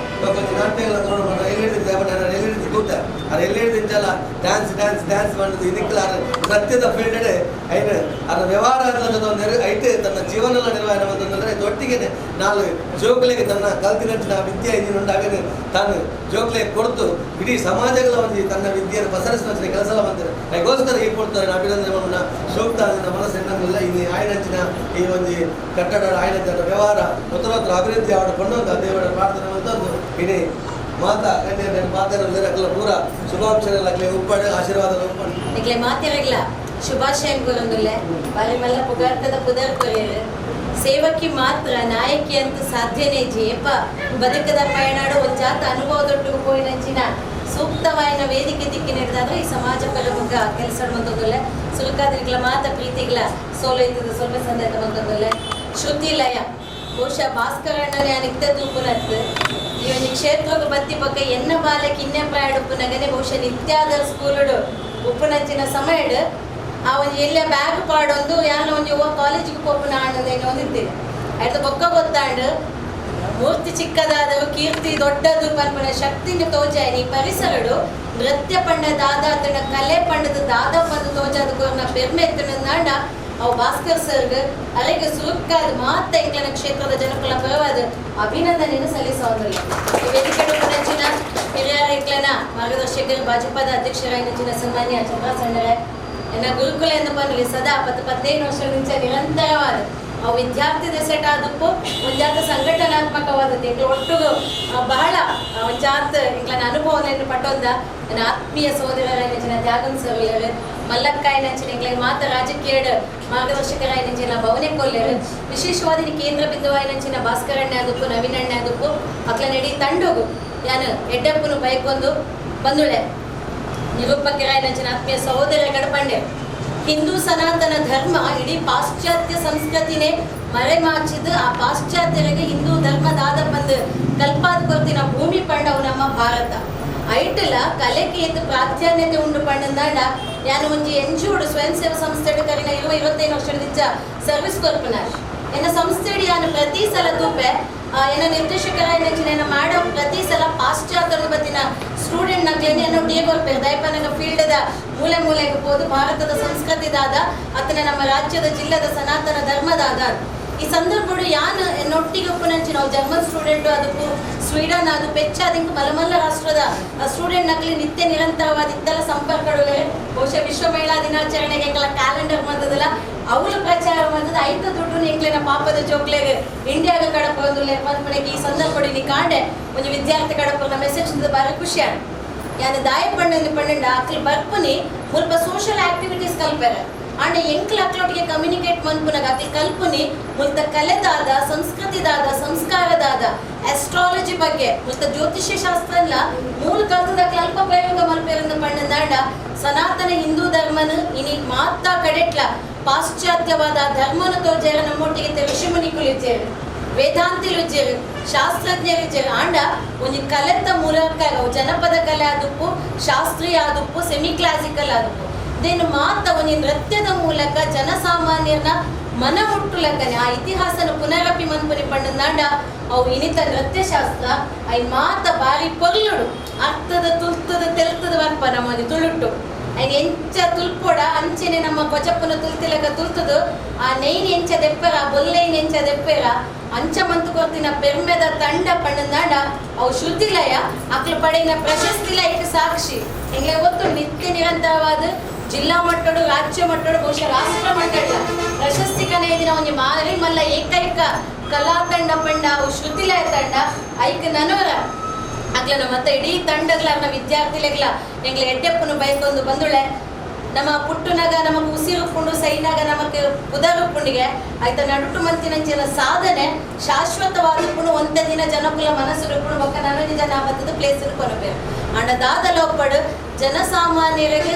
A: ಒಂಜಿ ನಾಟ್ಯಗಳ ತಗೊಂಡು ಎಲ್ಲಿ ದಯಪಂಡ ಎಲ್ಲಿ ಕೂತ ಅದು ಎಲ್ಲಿ ಇಂಚಲ್ಲ ಡ್ಯಾನ್ಸ್ ಡ್ಯಾನ್ಸ್ ಡ್ಯಾನ್ಸ್ ಮಾಡೋದು ಇದಕ್ಕೆಲ್ಲ ನೃತ್ಯದ ಫೀಲ್ಡ್ ಐನು ಅದರ ವ್ಯವಹಾರ ಐತೆ ತನ್ನ ಜೀವನ ನಿರ್ವಹಣೆ ಅಂತಂದರೆ ಒಟ್ಟಿಗೆ ನಾಲ್ ಜೋಕ್ಲೆಗೆ ತನ್ನ ಕಲ್ತಿನಂಚಿನ ವಿದ್ಯೆ ಇದನ್ನುಂಟು ಹಾಗೆ ತಾನು ಜೋಕ್ಲೆಗೆ ಕೊಡ್ತು ಇಡೀ ಸಮಾಜಗಳ ಒಂದು ತನ್ನ ವಿದ್ಯೆಯನ್ನು ಪಸರಿಸುವ ಕೆಲಸ ಮಾಡ್ತಾರೆ. ಅದಕ್ಕೋಸ್ಕರ ಈ ಕೊಡ್ತಾರೆ ಅಭಿನಂದನೆ ಮಾಡೋಣ ಸೂಕ್ತ ಮನಸ್ಸು ಎನ್ನಂಗಿಲ್ಲ. ಈ ಆಯ್ನಂಚಿನ ಈ ಒಂದು ಕಟ್ಟಡ ಆಯ್ನಂಚಿನ ವ್ಯವಹಾರ ಉತ್ತರೋತ್ತರ ಅಭಿವೃದ್ಧಿ ಅವರ ಕೊಂಡೊಂದು ದೇವರ ಪ್ರಾರ್ಥನೆ ಅಂತಂದು ಇಡೀ ಮಾತಾ ಗಣ್ಯ ಮಾತಾಡಲ್ಲ ಪೂರ ಶುಭಾಂಶಗಳಾಗಲಿ ಉಪ್ಪಾಡು ಆಶೀರ್ವಾದ ಉಪ್ಪಾಡು
G: ನಿಕ್ಲೆ ಮಾತಿರಗ್ಲ ಶುಭಾಶಯ ಕೊರೊಂದುಲ್ಲೆ ಬಾರಿ ಮಲ್ಲ ಪುಗಾರ್ತದ ಪುದರ್ ಕೊರಿಯರು ಸೇವಕಿ ಮಾತ್ರ ನಾಯಕಿ ಅಂತ ಸಾಧ್ಯನೇ ಜೇಪ ಬದುಕದ ಪಯಣಾಡು ಒಂಜಾತ ಅನುಭವದೊಟ್ಟು ಪೋಯಿನಂಚಿನ ಸೂಕ್ತವಾಯಿನ ವೇದಿಕೆ ದಿಕ್ಕಿ ನೀಡಿದಾದ್ರೆ ಈ ಸಮಾಜ ಪರಮುಖ ಕೆಲಸ ಮಂತೊಂದುಲ್ಲೆ ಸುರುಕಾದ್ರಿಗ್ಲ ಮಾತ ಪ್ರೀತಿಗ್ಲ ಸೋಲು ಇದ್ದದ ಸ್ವಲ್ಪ ಸಂದೇಹ ಮಂತೊಂದುಲ್ಲೆ ಶ್ರುತಿ ಲಯ ಬಹುಶಃ ಭಾಸ್ಕರಣ್ಣನೇ ನಿತ್ಯ ತೂಪುನತ್ತು ಈ ಒಂದು ಕ್ಷೇತ್ರಕ್ಕೆ ಬತ್ತಿ ಪಕ್ಕ ಎನ್ನ ಬಾಲಕ್ಕೆ ಇನ್ನೆ ಪ್ರಾಯಡ್ ಉಪ್ಪುನಗನೆ ಬಹುಶಃ ನಿತ್ಯಾದ ಸ್ಕೂಲುಡು ಉಪ್ಪುನಂಚಿನ ಸಮಯಡ್ ಆ ಒಂದು ಎಲ್ಲ ಬ್ಯಾಗ್ ಪಾಡೊಂದು ಯಾನ ಒಂದು ಯುವ ಕಾಲೇಜಿಗೆ ಪೋಪುನ ಆಣಂದೇನೋ ಒಂದಿದ್ದೀನಿ ಆಯ್ತು ಬೊಕ್ಕ ಗೊತ್ತಾಂಡು ಮೂರ್ತಿ ಚಿಕ್ಕದಾದರೂ ಕೀರ್ತಿ ದೊಡ್ಡದು ಪನ್ಪುನ ಶಕ್ತಿನ ತೋಜಾಯನಿ ಈ ಪರಿಸರಡು ನೃತ್ಯ ಪಂಡ ದಾದಾತನ ಕಲೆ ಪಂಡದ ದಾದಾ ಪಂದು ತೋಜಾದ ಕೋರ್ನ ಪೆರ್ಮೆ ಎತ್ತನಂದಾಂಡ ಅವು ಭಾಸ್ಕರ್ ಸರ್ಗ್ ಅರೆಗೆ ಸುರುಕ್ಕಾದ ಮಾತ ಎಂಕ್ಲನ ಕ್ಷೇತ್ರದ ಜನಕುಲ ಪರವಾದ ಅಭಿನಂದನೆಯನ್ನು ಸಲ್ಲಿಸೋದಿಲ್ಲ. ಈ ವೇದಿಕೆ ನಂಚಿನ ಹಿರಿಯರ ಎಂಕ್ಲನ ಮಾರ್ಗದರ್ಶಕರು ಭಾಜಪದ ಅಧ್ಯಕ್ಷರಾಗಿನ ಸನ್ಮಾನ್ಯ ಚಂದ್ರ ಸಣ್ಣರೆ ಎನ್ನ ಗುರುಕುಲ ಎಂದು ಪನ್ನುಲಿ ಸದಾ 10-15 ವರ್ಷದಿಂದ ನಿರಂತರವಾದ ಅವು ವಿದ್ಯಾರ್ಥಿ ದೆಸೆಟ್ ಆದಕ್ಕೂ ಒಂಜಾತ ಸಂಘಟನಾತ್ಮಕವಾದದ್ದು ಎಂಕ್ಲ ಒಟ್ಟುಗು ಬಹಳ ಒಂಜಾತ ಎಂಕ್ಲನ ಅನುಭವವನ್ನು ಪಟ್ಟೊಂದ ನನ್ನ ಆತ್ಮೀಯ ಸಹೋದರರಾಯಿನ ತ್ಯಾಗನ್ ಸರ್ ಮಲ್ಲಕ್ಕಾಯಿನಂಚಿನ ಎಂಕ್ಲಿಗೆ ಮಾತ ರಾಜಕೀಯ ಮಾರ್ಗದರ್ಶಕರಾಯಿನಂಚಿನ ಭವನೆ ಕೊಲ್ಲೇರು ವಿಶೇಷವಾದ ಕೇಂದ್ರ ಬಿಂದುವಾಯಿನಂಚಿನ ಭಾಸ್ಕರಣ್ಣ ಆದಕ್ಕೂ ನವೀನಣ್ಣ ಆದಕ್ಕೂ ಅಕ್ಲ ನಡಿ ತಂಡೋಗು ಯಾನು ಎಡ್ಡಪ್ಪನು ಬೈಕೊಂದು ಬಂದುಳೆ ನಿರೂಪಕರಾಯಿನಂಚಿನ ಆತ್ಮೀಯ ಸಹೋದರ ಗಡಪಂಡೆ ಹಿಂದೂ ಸನಾತನ ಧರ್ಮ ಇಡೀ ಪಾಶ್ಚಾತ್ಯ ಸಂಸ್ಕೃತಿನೇ ಮರೆಮಾಚಿದ ಆ ಪಾಶ್ಚಾತ್ಯರಿಗೆ ಹಿಂದೂ ಧರ್ಮದಾದ ಬಂದು ಕಲ್ಪಾದ ಕೊರ್ತಿನ ಭೂಮಿ ಪಂಡವು ನಮ್ಮ ಭಾರತ ಐಟಲ ಕಲೆಗೆ ಎದ್ದು ಪ್ರಾಧಾನ್ಯತೆ ಉಂಡು ಪಂಡಂದಾಂಡ ಯಾನು ಒಂಜಿ ಎನ್ ಜಿ ಒಡು ಸ್ವಯಂ ಸೇವಾ ಸಂಸ್ಥೆ ಕರಿನ 20-25 ವರ್ಷದ ಸರ್ವಿಸ್ ಕೊರ್ಪುನಾರ್ ಎನ್ನ ಸಂಸ್ಥೆಡಿ ಯಾನು ಪ್ರತಿ ಸಲ ತೂಪೆ ಎನ್ನ ನಿರ್ದೇಶಕರಾಯಿನಂಚಿನ ಎನ್ನ ಮೇಡಮ್ ಪ್ರತಿ ಸಲ ಪಾಶ್ಚಾತ್ಯರು ಬತ್ತಿನ ಸ್ಟೂಡೆಂಟ್ ನಕ್ಲೇನೆ ಎನ್ನ ಡಿ ಕೊರ್ಪೇರು ದಯಪನಗ ಫೀಲ್ಡ್ದ ಮೂಲೆ ಮೂಲೆಗೆ ಹೋದು ಭಾರತದ ಸಂಸ್ಕೃತಿದಾದ ಅತನ ನಮ್ಮ ರಾಜ್ಯದ ಜಿಲ್ಲೆದ ಸನಾತನ ಧರ್ಮದಾದ ಈ ಸಂದರ್ಭಡು ಯಾನು ಎನ್ನೊಟ್ಟಿಗೆ ಒಪ್ಪುನಂಚಿನ ನಾವು ಜರ್ಮನ್ ಸ್ಟೂಡೆಂಟು ಅದಕ್ಕೂ ಸ್ವೀಡನ್ ಅದು ಪೆಚ್ಚಾದಿಂಕ ಮಲಮಲ್ಲ ರಾಷ್ಟ್ರದ ಸ್ಟೂಡೆಂಟ್ ನಕ್ಲಿ ನಿತ್ಯ ನಿರಂತರವಾದ ಇತ್ತೆಲ್ಲ ಸಂಪರ್ಕಗಳು ಬಹುಶಃ ವಿಶ್ವ ಮಹಿಳಾ ದಿನಾಚರಣೆಗೆ ಎಂಕಲ ಕ್ಯಾಲೆಂಡರ್ ಬಂದದಲ್ಲ ಅವಳು ಪ್ರಚಾರ ಬಂದದ ಐತ ದುಡ್ಡು ಎಂಕ್ಲೆನ ಪಾಪದ ಜೋಕ್ಲೆಗೆ ಇಂಡಿಯಾಗ ಕಡಪೊಂದು ಪನ್ಪುನೆಗೆ ಈ ಸಂದರ್ಭಡು ನೀ ಕಾಂಡೆ ಒಂಜಿ ವಿದ್ಯಾರ್ಥಿ ಕಡಪುನ ಮೆಸೇಜ್ ಬಾರಿ ಖುಷಿ ಆಂಡ್ ಯಾನು ದಾಯ ಪಣ್ಣಂದು ಪಣ್ಣಂಡ ಅಕ್ಲು ಬರ್ಪುನಿ ಮುಲ್ಪ ಸೋಷಿಯಲ್ ಆಕ್ಟಿವಿಟೀಸ್ ಕಲ್ಪೆರೆ ಆಂಡ ಎಂಕ್ಲ ಅಕ್ಲೊಟ್ಟಿಗೆ ಕಮ್ಯುನಿಕೇಟ್ ಮನ್ಪುನಗ ಅಕ್ಲು ಕಲ್ಪುನಿ ಮುಲ್ತ ಕಲೆದಾದ ಸಂಸ್ಕೃತಿದಾದ ಸಂಸ್ಕಾರದಾದ ಆಸ್ಟ್ರಾಲಜಿ ಬಗ್ಗೆ ಮುಲ್ತ ಜ್ಯೋತಿಷ್ಯ ಶಾಸ್ತ್ರ ಮೂಲ ಕಲ್ತದ ಅಲ್ಪ ಪ್ರಯೋಗ ಮಲ್ಪೆರಂದು ಪಣ್ಣಂದಾಂಡ ಸನಾತನ ಹಿಂದೂ ಧರ್ಮನು ಇನಿ ಮಾತಾ ಕಡೆಟ್ಲ ಪಾಶ್ಚಾತ್ಯವಾದ ಧರ್ಮನು ತೋಜೇರ ನಮ್ಮೊಟ್ಟಿಗೆ ಋಷಿಮುನಿಕುಲಿದ್ದೇರು ವೇದಾಂತಿಲು ಇಜ್ಜೆರು ಶಾಸ್ತ್ರಜ್ಞರು ಇಜ್ಜೆರು ಆಂಡ ಒಂಜಿ ಕಲೆತ ಮೂಲಕ ಜನಪದ ಕಲೆ ಆದುಪ್ಪು ಶಾಸ್ತ್ರೀಯ ಆದುಪ್ಪು ಸೆಮಿ ಕ್ಲಾಸಿಕಲ್ ಆದುಪ್ಪು ದೇನು ಮಾತ ಒಂಜಿ ನೃತ್ಯದ ಮೂಲಕ ಜನಸಾಮಾನ್ಯರನ್ನ ಮನ ಮುಟ್ಟುಲಕ್ಕನೆ ಆ ಇತಿಹಾಸನ ಪುನರಪಿ ಮನ್ಪುನಿ ಪಂಡಂದಾಂಡ ಅವು ಇನಿತ ನೃತ್ಯಶಾಸ್ತ್ರ I ಮಾತ ಬಾರಿ ಪೊರ್ಲುಡು ಅರ್ಥದ ತುರ್ತದ ತೆಲ್ತದ ವರ್ಪ ನಮ್ಮ ತುಳುಟ್ಟು ಐನ್ ಎಂಚ ತುಲ್ಪೊಡ ಅಂಚೆನೆ ನಮ್ಮ ಕೊಜಪ್ಪನ ತುಲ್ತಿಲಕ ತುಲ್ತದು ಆ ನೈನ್ ಎಂಚ ದೆಪ್ಪೆರ ಬೊಲ್ಲೈನ್ ಎಂಚ ದೆಪ್ಪೆರ ಅಂಚ ಮಂತು ಕೊರ್ತಿನ ಪೆರ್ಮೆದ ತಂಡ ಪಂಡಂದಾಂಡ ಅವು ಶ್ರುತಿಲಯ ಅಕ್ಲು ಪಡೆಯಿನ ಪ್ರಶಸ್ತಿಲ ಇಟ್ಟು ಸಾಕ್ಷಿ ಎಂಗ್ಲೆ ಗೊತ್ತು ನಿತ್ಯ ನಿರಂತರವಾದ ಜಿಲ್ಲಾ ಮಟ್ಟಡು ರಾಜ್ಯ ಮಟ್ಟಡು ಬಹುಶಃ ರಾಷ್ಟ್ರ ಮಟ್ಟಡ ಪ್ರಶಸ್ತಿ ಕನೆಯದಿನ ಒಂಜಿ ಮಾರಿ ಮಲ್ಲ ಏಕೈಕ ಕಲಾ ತಂಡ ಪಂಡ ಅವು ಶ್ರುತಿಲಯ ತಂಡ ಐಕ್ ನನವರ ಅಕ್ಲನ ಮತ್ತೆ ಇಡೀ ತಂಡಗ್ಲ ನಮ್ಮ ವಿದ್ಯಾರ್ಥಿಲೆಗ್ಲ ಎಂಗ್ಲೆ ಎಡ್ಡೆಪ್ಪನು ಬೈಕೊಂದು ಬಂದುಳೆ ನಮ್ಮ ಪುಟ್ಟುನಾಗ ನಮಗ್ ಉಸಿರುಪ್ಪುಂಡು ಸೈನಾಗ ನಮಕ್ ಪುದರುಪ್ಪುಂಡಿಗೆ ಆಯ್ತ ನಡುಟು ಮಂತಿನಂಚಿನ ಸಾಧನೆ ಶಾಶ್ವತವಾದ ಒಂತ ದಿನ ಜನಕುಲ ಮನಸ್ಸು ರುಪ್ಪುಂಡು ಬೊಕ್ಕ ನನೊಂಜಿ ಜನ ಬತ್ತದ ಪ್ಲೇಸ್ ಕೊನಪೇರು ಅಂಡ ದಾದಲ ಒಪ್ಪಡು ಜನಸಾಮಾನ್ಯರಿಗೆ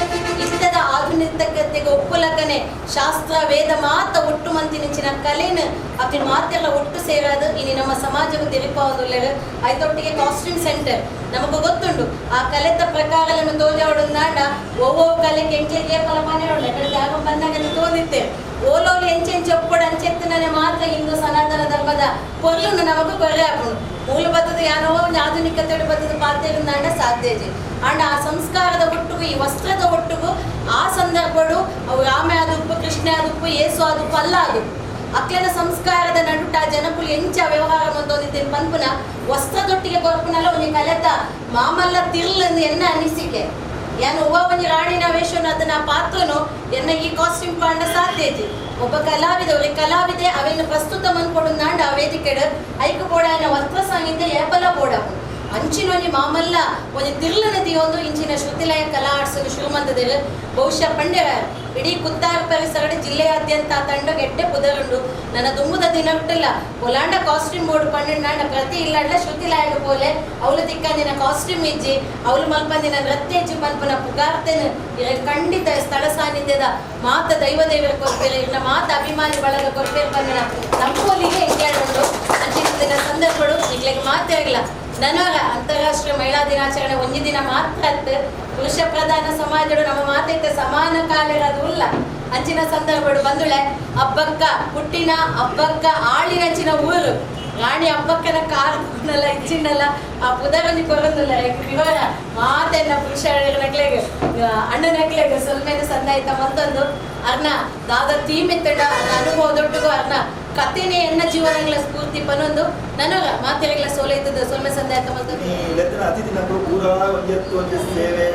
G: ಇತ್ತದ ಆಧುನಿಕತೆಗೆ ಒಪ್ಪುಲಕನೆ ಶಾಸ್ತ್ರ ವೇದ ಮಾತ ಒಟ್ಟು ಮಂತಿನಂಚಿನ ಕಲೆನ ಅಕ್ಲು ಮಾತೆಲ್ಲ ಒಟ್ಟು ಸೇರಾದು ಇನಿ ನಮ್ಮ ಸಮಾಜಕ್ಕೆ ತೆರಿಪಾವೊಂದುಲ್ಲೆರ್ ಐತೊಟ್ಟಿಗೆ ಕಾಸ್ಟ್ಯೂಮ್ ಸೆಂಟರ್ ನಮಗೂ ಗೊತ್ತುಂಡು ಆ ಕಲೆತ ಪ್ರಕಾರಗಳನ್ನು ತೋಜಾವಡುಂದಾಂಡ ಒವ್ವೋ ಕಲೆಗೆ ಎಂಕ್ಲೆಗೆ ಫಲಪಾನೆ ಉಳ್ಳೆ ಕಡೆ ಜಾಗ ಬಂದಾಗ ತೋದಿತ್ತೆ ಓಲೋಲು ಎಂಚೆಂಚೆ ಒಪ್ಪಡು ಅಂಚೆತ್ತನೇ ಮಾತ್ರ ಹಿಂದೂ ಸನಾತನ ಧರ್ಮದ ಪೊರ್ಲುನು ನಮಗೂ ಕೊರ್ರೆ ಆಪುಂಡು ಮೂಲ ಬತ್ತದ ಯಾನೋ ಒಂದು ಆಧುನಿಕತೆ ಬತ್ತದ ಪಾತೆರುಂದಾಂಡ ಸಾಧ್ಯಜಿ ಅಂಡ ಆ ಸಂಸ್ಕಾರದ ಒಟ್ಟುಗು ಈ ವಸ್ತ್ರದ ಒಟ್ಟುಗು ಆ ಸಂದರ್ಭಡು ಅವು ರಾಮೆ ಆದುಪ್ಪು ಕೃಷ್ಣ ಆದುಪ್ಪು ಯೇಸು ಆದುಪ್ಪು ಅಲ್ಲ ಅದು ಅಕ್ಲೆನ ಸಂಸ್ಕಾರದ ನಡುಟ ಜನಕುಲು ಎಂಚ ವ್ಯವಹಾರ ಮಂತೊಂದಿತ್ತೇನು ಪನ್ಪುನ ವಸ್ತ್ರದೊಟ್ಟಿಗೆ ಕೊರ್ಪುನಲ್ಲ ಒಂಜಿ ಕಲೆತ ಮಾಮಲ್ಲ ತಿರ್ಲಂದು ಎನ್ನ ಅನಿಸಿಕೆ ಯಾನು ಒಬ್ಬ ಒಂಜಿ ರಾಣಿನ ವೇಷನು ಅದನ್ನ ಪಾತ್ರನು ಎನ್ನ ಈ ಕಾಸ್ಟ್ಯೂಮ್ ಪಾಂಡ ಸಾಧ್ಯಜಿ ಒಬ್ಬ ಕಲಾವಿದ ಒರಿ ಕಲಾವಿದೆ ಅವೇನು ಪ್ರಸ್ತುತ ಮನ್ಪೊಡುಂದಾಂಡ ಆ ವೇದಿಕೆಡ್ ಐಕ್ ಬೋಡಾಯನ ವಸ್ತ್ರ ಸಂಹಿತೆ ಏಪಲ ಬೋಡವು ಅಂಚಿನ ಒಂಜಿ ಮಾಮಲ್ಲ ಒಂಜಿ ತಿರ್ಲನ ದಿಯೊಂದು ಇಂಚಿನ ಶ್ರುತಿಲಯ ಕಲಾ ಆರ್ಟ್ಸ್ ಶುರು ಮಂತದಿರು ಬಹುಶಃ ಪಂಡ್ಯರ ಇಡೀ ಕುತ್ತಾರ ಪರಿಸರ ಜಿಲ್ಲೆಯಾದ್ಯಂತ ತಂಡ ಗೆಡ್ಡೆ ಪುದರುಂಡು ನನ್ನ ದುಂಬುದ ದಿನ ಬಿಟ್ಟಿಲ್ಲ ಒಲಾಂಡ ಕಾಸ್ಟ್ಯೂಮ್ ಬೋರ್ಡ್ ಪಂಡ ಪ್ರತಿ ಇಲ್ಲಾಂಡ ಶ್ರುತಿಲಯಗ ಪೋಲೆ ಅವಳು ತಿಕ್ಕಂದಿನ ಕಾಸ್ಟ್ಯೂಮ್ ಇಜ್ಜಿ ಅವಳು ಮಲ್ಪಂದಿನ ನೃತ್ಯ ಇಜ್ಜಿ ಪನ್ಪುನ ಪುಗಾರ್ತೇನೆ ಇರ ಖಂಡಿತ ಸ್ಥಳ ಸಾನ್ನಿಧ್ಯದ ಮಾತ ದೈವ ದೇವರ ಕೊರ್ಪೇರು ಇರ್ನ ಮಾತ ಅಭಿಮಾನಿ ಬಳಗ ಕೊರ್ಪೇರು ಪನ್ಪಿನ ನಂಬೋಲಿಗೆ ಎಂಕೇಳುಂಡು ಅಂಚಿನ ಸಂದರ್ಭಗಳು ನಿಗ್ಲಿಗೆ ಮಾತೇ ಆಗಿಲ್ಲ ನನವರ ಅಂತಾರಾಷ್ಟ್ರೀಯ ಮಹಿಳಾ ದಿನಾಚರಣೆ ಒಂಜಿ ದಿನ ಮಾತ್ರ ಅತ್ತು ಪುರುಷ ಪ್ರಧಾನ ಸಮಾಜಡು ನಮ್ಮ ಮಾತೈತೆ ಸಮಾನ ಕಾಲಿರೋದು ಇಲ್ಲ ಅಂಚಿನ ಸಂದರ್ಭಡು ಬಂದುಳೆ ಅಬ್ಬಕ್ಕ ಹುಟ್ಟಿನ ಅಬ್ಬಕ್ಕ ಆಳಿನಂಚಿನ ಊರು ರಾಣಿ ಅಬ್ಬಕ್ಕನ ಕಾರ್ ಇಚ್ಚಿನಲ್ಲ ಆ ಪುದರೊಂಜಿ ಕೊರೊಂದುಲ್ಲ ವಿವರ ಮಾತೆನ್ನ ಪುರುಷ ನಕ್ಲೆಗ್ ಅಣ್ಣನಕ್ಲೆಗ್ ಸೊಲ್ಮೆನ ಸಂದಾಯ್ತ ಮತ್ತೊಂದು ಅರ್ನ ದಾದ ತೀಮೆತ್ತಡ ಅರ್ನ ಅನುಭವ ದೊಡ್ಡಗು ಅರ್ನ ಕಥೆನೇ ಎನ್ನ ಜೀವನಗಳ ಸ್ಫೂರ್ತಿ ಪನೊಂದು ನನಗ ಮಾತೆರೆಗ್ಲ ಸೋಲೈತದ ಸೊಲ್ಮೆ ಸಂದಾಯ್ತ ಮತ್ತೊಂದು
H: ಲೆತ್ತನ ಅತಿಥಿ ನಕ್ಕಳು ಪೂರ ಒಂಜೆತ್ತು ಒಂಜಿ ಸೇವೆ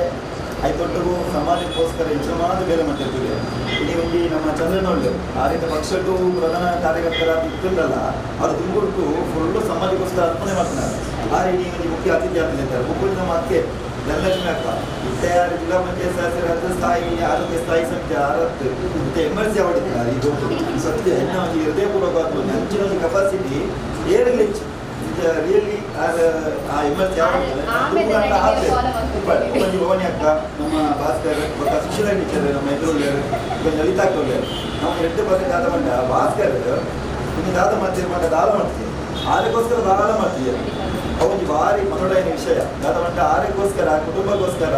H: ಐತೊಟ್ಟುಗು ಸಮಾಜಕ್ಕೋಸ್ಕರ ಹೆಚ್ಚು ಮಾತ್ರ ಬೇರೆ ಮಾಡ್ತಿರ್ತೀವಿ ಇಲ್ಲಿ ಒಂಜಿ ನಮ್ಮ ಚಂದ್ರನೊಳ್ಳು ಆ ರೀತಿ ಪಕ್ಷದ್ದು ಪ್ರಧಾನ ಕಾರ್ಯಕರ್ತರ ಇತ್ತಿಲ್ಲಲ್ಲ ಅದು ತುಂಬಿಟ್ಟು ಫುಲ್ಲು ಸಮಾಜಕ್ಕೋಸ್ಕರ ಅರ್ಪಣೆ ಮಾಡ್ತಾರೆ ಆ ರೀತಿ ಒಂಜಿ ಮುಖ್ಯ ಅತಿಥಿ ಆಗ್ತಿದ್ದಾರೆ ಮುಖ್ಯ ನಮ್ಮ ಅಕ್ಕೆ ಧನಲಕ್ಷ್ಮಿ ಅಕ್ಕ ಇತ್ತೆ ಜಿಲ್ಲಾ ಪಂಚಾಯತ್ ಸದಸ್ಯರಾದ ಸ್ಥಾಯಿ ಆರೋಗ್ಯ ಸ್ಥಾಯಿ ಸಮಿತಿ ಆರತ್ತು ಮತ್ತೆ ಎಮ್ ಎಲ್ ಸಿ ಅವಡಿದ್ದಾರೆ ಇದು ಸತ್ಯ ಎನ್ನ ಒಂದು ಹೃದಯಪೂರ್ವಕ ಒಂದು ಅಂಚಿನ ಒಂದು ಕೆಪಾಸಿಟಿ ಏರಿಗ್ಲಿಚ್ಚು ರಿಯಲಿ ಆ ಎಮ್ ಎಲ್ ಸಿ ಒಂಜಿ ಭವಾನಿ ಅಕ್ಕ ನಮ್ಮ ಭಾಸ್ಕರ್ ಬೊಕ್ಕ ಸುಶೀಲಾ ಟೀಚರ್ ನಮ್ಮ ಎದುರುಳ್ಳೇರು ಈಗ ಲಲಿತಾ ಅಕ್ಕ ಉಳ್ಳೇರು ನಾವು ಎಡ್ಡೆ ಪದ ದಾದ ಮಂಡ ಭಾಸ್ಕರ್ ಇನ್ನು ದಾದ ಮಾಡ್ತೀರಿ ಮಂಡ ದಾದ ಮಾಡ್ತೀವಿ ಆರಕ್ಕೋಸ್ಕರ ದಾದ ಮಾಡ್ತೀವಿ ಅವೊಂದು ಭಾರಿ ಮನೋಡೈನ ವಿಷಯ ದಾದ ಮಂಡ ಆರಕ್ಕೋಸ್ಕರ ಕುಟುಂಬಕ್ಕೋಸ್ಕರ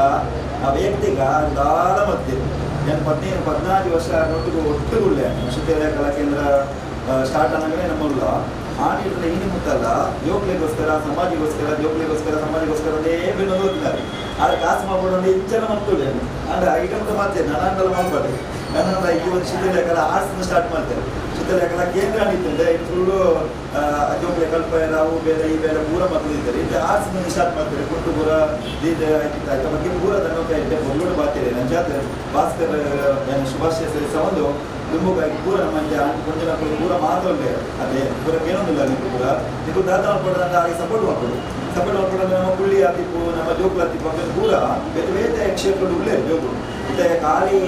H: ಆ ವೈಯಕ್ತಿಕ ದಾದ ಮಾಡ್ತೀವಿ ನಾನು 15 ವರ್ಷ ಒಟ್ಟಿಗೆ ಒಟ್ಟುಗುಳ್ಳೆ ಶ್ರುತಿಲಯ ಕಲಾ ಕೇಂದ್ರ ಸ್ಟಾರ್ಟ್ ಅನ್ನಂಗೆ ನಮ್ಮಲ್ಲ ಆ ನೀಡಿದ್ರೆ ಈ ಮುತ್ತಲ್ಲ ಜೋಕ್ಲಿಗೋಸ್ಕರ ಸಮಾಜಿಗೋಸ್ಕರ ಜೋಕ್ಲಿಗೋಸ್ಕರ ಸಮಾಜಿಗೋಸ್ಕರ ಅದೇ ಬೆನ್ನೊಂದು ಹೋಗ್ತಾರೆ ಆದ್ರೆ ಕಾಸು ಮಾಡ್ಕೊಂಡು ಇಂಚನ ಮಾಡ್ತೇವೆ ಅಂದ್ರೆ ಐಟಮ್ ಮಾಡ್ತೇನೆ ನಾನಂದಲ್ಲ ಮಾಡ್ಬಾರ್ದು ನನ್ನ ಈ ಒಂದು ಶ್ರುತಿಲಯ ಕಲಾ ಆರ್ಟ್ಸ್ ಸ್ಟಾರ್ಟ್ ಮಾಡ್ತೇನೆ ಶ್ರುತಿಲಯ ಕಲಾ ಕೇಂದ್ರ ಅಂತಿದ್ದೆ ಇದು ಫುಲ್ಲು ಜೋಕ್ಲೆ ಕಲ್ಪ ಅವು ಬೇರೆ ಈ ಬೇರೆ ಪೂರ ಮಕ್ಕಳು ಇದ್ದಾರೆ ಇದು ಆರ್ಟ್ಸ್ ಸ್ಟಾರ್ಟ್ ಮಾಡ್ತಾರೆ ಕುಂಟು ಪೂರ ಆಯ್ತು ಬಗ್ಗೆ ಪೂರ ದನ್ನೋಕ ಇದೆ ಬೊಲ್ಲೋಡು ಬಾತಿದೆ ನನ್ನ ಜಾತ್ರೆ ಭಾಸ್ಕರ್ ಶುಭಾಶಯ ಸರಿಸ ಒಂದು ದುಂಬುಗಾಗಿ ಪೂರ ನಮ್ಮ ಕೊಂಜನ ಪೂರ ಮಾತ್ರ ಅದೇ ಪೂರ ಕೇಳೊಂದಿಲ್ಲ ನೀವು ಪೂರ ನೀವು ದಾದ ಮಾಡ್ಕೊಡೋದಂದ್ರೆ ಹಾಗೆ ಸಪೋರ್ಟ್ ಮಾಡ್ಕೊಡು ಸಪೋರ್ಟ್ ಮಾಡ್ಕೊಡೋದ್ರೆ ನಮ್ಮ ಪುಳ್ಳಿ ಆತಿಪ್ಪು ನಮ್ಮ ಜೋಕುಲು ಆತಿಪ್ಪು ಆಮೇಲೆ ಪೂರ ಬೇರೆ ಬೇರೆ ಕ್ಷೇತ್ರಗಳು ಉಳ್ಳೇ ಜೋಕುಲು ಮತ್ತೆ ಖಾಲಿ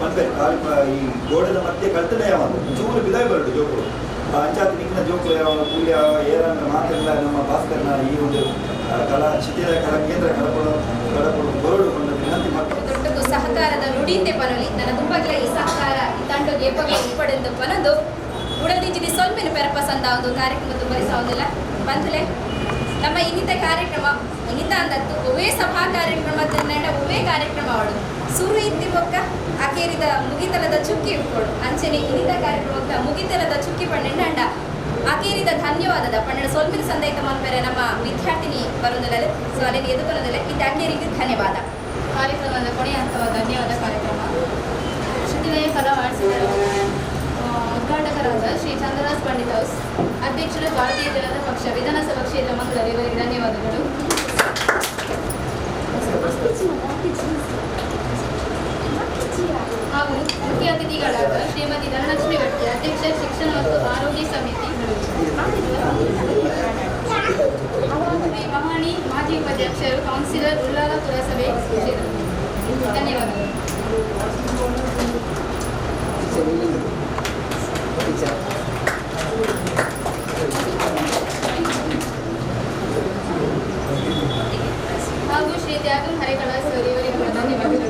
H: ಪನ್ಪೇರು ಖಾಲಿ ಈ ಗೋಡೆದ ಮಧ್ಯೆ ಕಳ್ತನೆ ಯಾವಾಗ ಚೂರು ಬಿದಾಯಿ ಬರಡು ಜೋಕುಲು ಅಂಚಾತಿ ನಿಂಗಿನ ಜೋಕುಲು ಯಾವ ಪುಳ್ಳಿ ಯಾವ ಏರಂದ್ರೆ ಮಾತ್ರ ನಮ್ಮ ಭಾಸ್ಕರ್ನ ಈ ಒಂದು ಕಲಾ ಶಿಥಿಲ ಕಲಾ ಕೇಂದ್ರ ಕಡಪಡು ಕಡಪಡು ಬರೋಡು ವಿನಂತಿ ಮಾಡ್ತಾರೆ.
B: ದೊಡ್ಡದು ಸಹಕಾರದ ನುಡಿಂದೆ ಪನೊಲಿ ನನ್ನ ತುಂಬಾಗ್ಲ ಈ ಸಹಕಾರ ಈ ತಂಡಗೆ ಏಪಗ್ಲ ಉಪ್ಪಡೆಂದು ಪನೊಂದು ಉಡದಿಂಚಿನ ಸೊಲ್ಮೆನು ಪೆರಪಸಂದ ಒಂದು ಕಾರ್ಯಕ್ರಮ ತುಂಬರಿಸಾವುದಿಲ್ಲ ಬಂಧುಲೆ. ನಮ್ಮ ಇನ್ನಿತ ಕಾರ್ಯಕ್ರಮ ಇನ್ನಿತ ಅಂದತ್ತು ಒವೇ ಸಭಾ ಕಾರ್ಯಕ್ರಮ ತಿನ್ನಂಡ ಒವೇ ಕಾರ್ಯಕ್ರಮ ಅವಳು ಸುರು ಇತ್ತಿ ಬೊಕ್ಕ ಅಕೇರಿದ ಮುಗಿತಲದ ಚುಕ್ಕಿ ಇಟ್ಕೊಡು ಅಂಚನೆ ಇನ್ನಿತ ಕಾರ್ಯಕ್ರಮಕ್ಕ ಮುಗಿತಲದ ಚುಕ್ಕಿ ಪಣ್ಣೆಂಡ ಅಕೇರಿದ ಧನ್ಯವಾದದ ಪಣ್ಣೆಡ ಸೊಲ್ಮಿನ ಸಂದೈತ ಮನ್ಪೆರೆ ನಮ್ಮ ವಿದ್ಯಾರ್ಥಿನಿ ಬರುವುದಿಲ್ಲ ಸೊ ಅಲ್ಲಿ ಎದುಕೊನದಿಲ್ಲ ಇದು ಅಕೇರಿಗೆ ಧನ್ಯವಾದ. ಕಾರ್ಯಕ್ರಮದ ಕೊನೆಯ ಹಂತವಾದ ಧನ್ಯವಾದ ಕಾರ್ಯಕ್ರಮ. ಶ್ರುತಿಲಯ ಕಲಾ ಆರ್ಟ್ಸ್ ಉದ್ಘಾಟಕರಾದ ಶ್ರೀ ಚಂದ್ರದಾಸ್ ಪಂಡಿತ್ ಹೌಸ್, ಅಧ್ಯಕ್ಷರು ಭಾರತೀಯ ಜನತಾ ಪಕ್ಷ, ವಿಧಾನಸಭಾ ಕ್ಷೇತ್ರ ಮಂಗಳೂರು ಇವರಿಗೆ ಧನ್ಯವಾದಗಳು. ಹಾಗೂ ಮುಖ್ಯ ಅತಿಥಿಗಳಾದ ಶ್ರೀಮತಿ ಧನಲಕ್ಷ್ಮಿ ಭಟ್ಟಿ, ಅಧ್ಯಕ್ಷ ಶಿಕ್ಷಣ ಮತ್ತು ಆರೋಗ್ಯ ಸಮಿತಿ, ಶ್ರೀ ಮಹಾಣಿ, ಮಾಜಿ ಉಪಾಧ್ಯಕ್ಷರು, ಕೌನ್ಸಿಲರ್, ಉಳ್ಳಾಲ ಪುರಸಭೆ ಕ್ಷೇತ್ರ. ಧನ್ಯವಾದಗಳು. ಹಾಗೂ ಶ್ರೀ ತ್ಯಾಗಂ ಹರಿಕಳ ಸರ್ ಇವರಿಗೆ ಕೂಡ ಧನ್ಯವಾದಗಳು.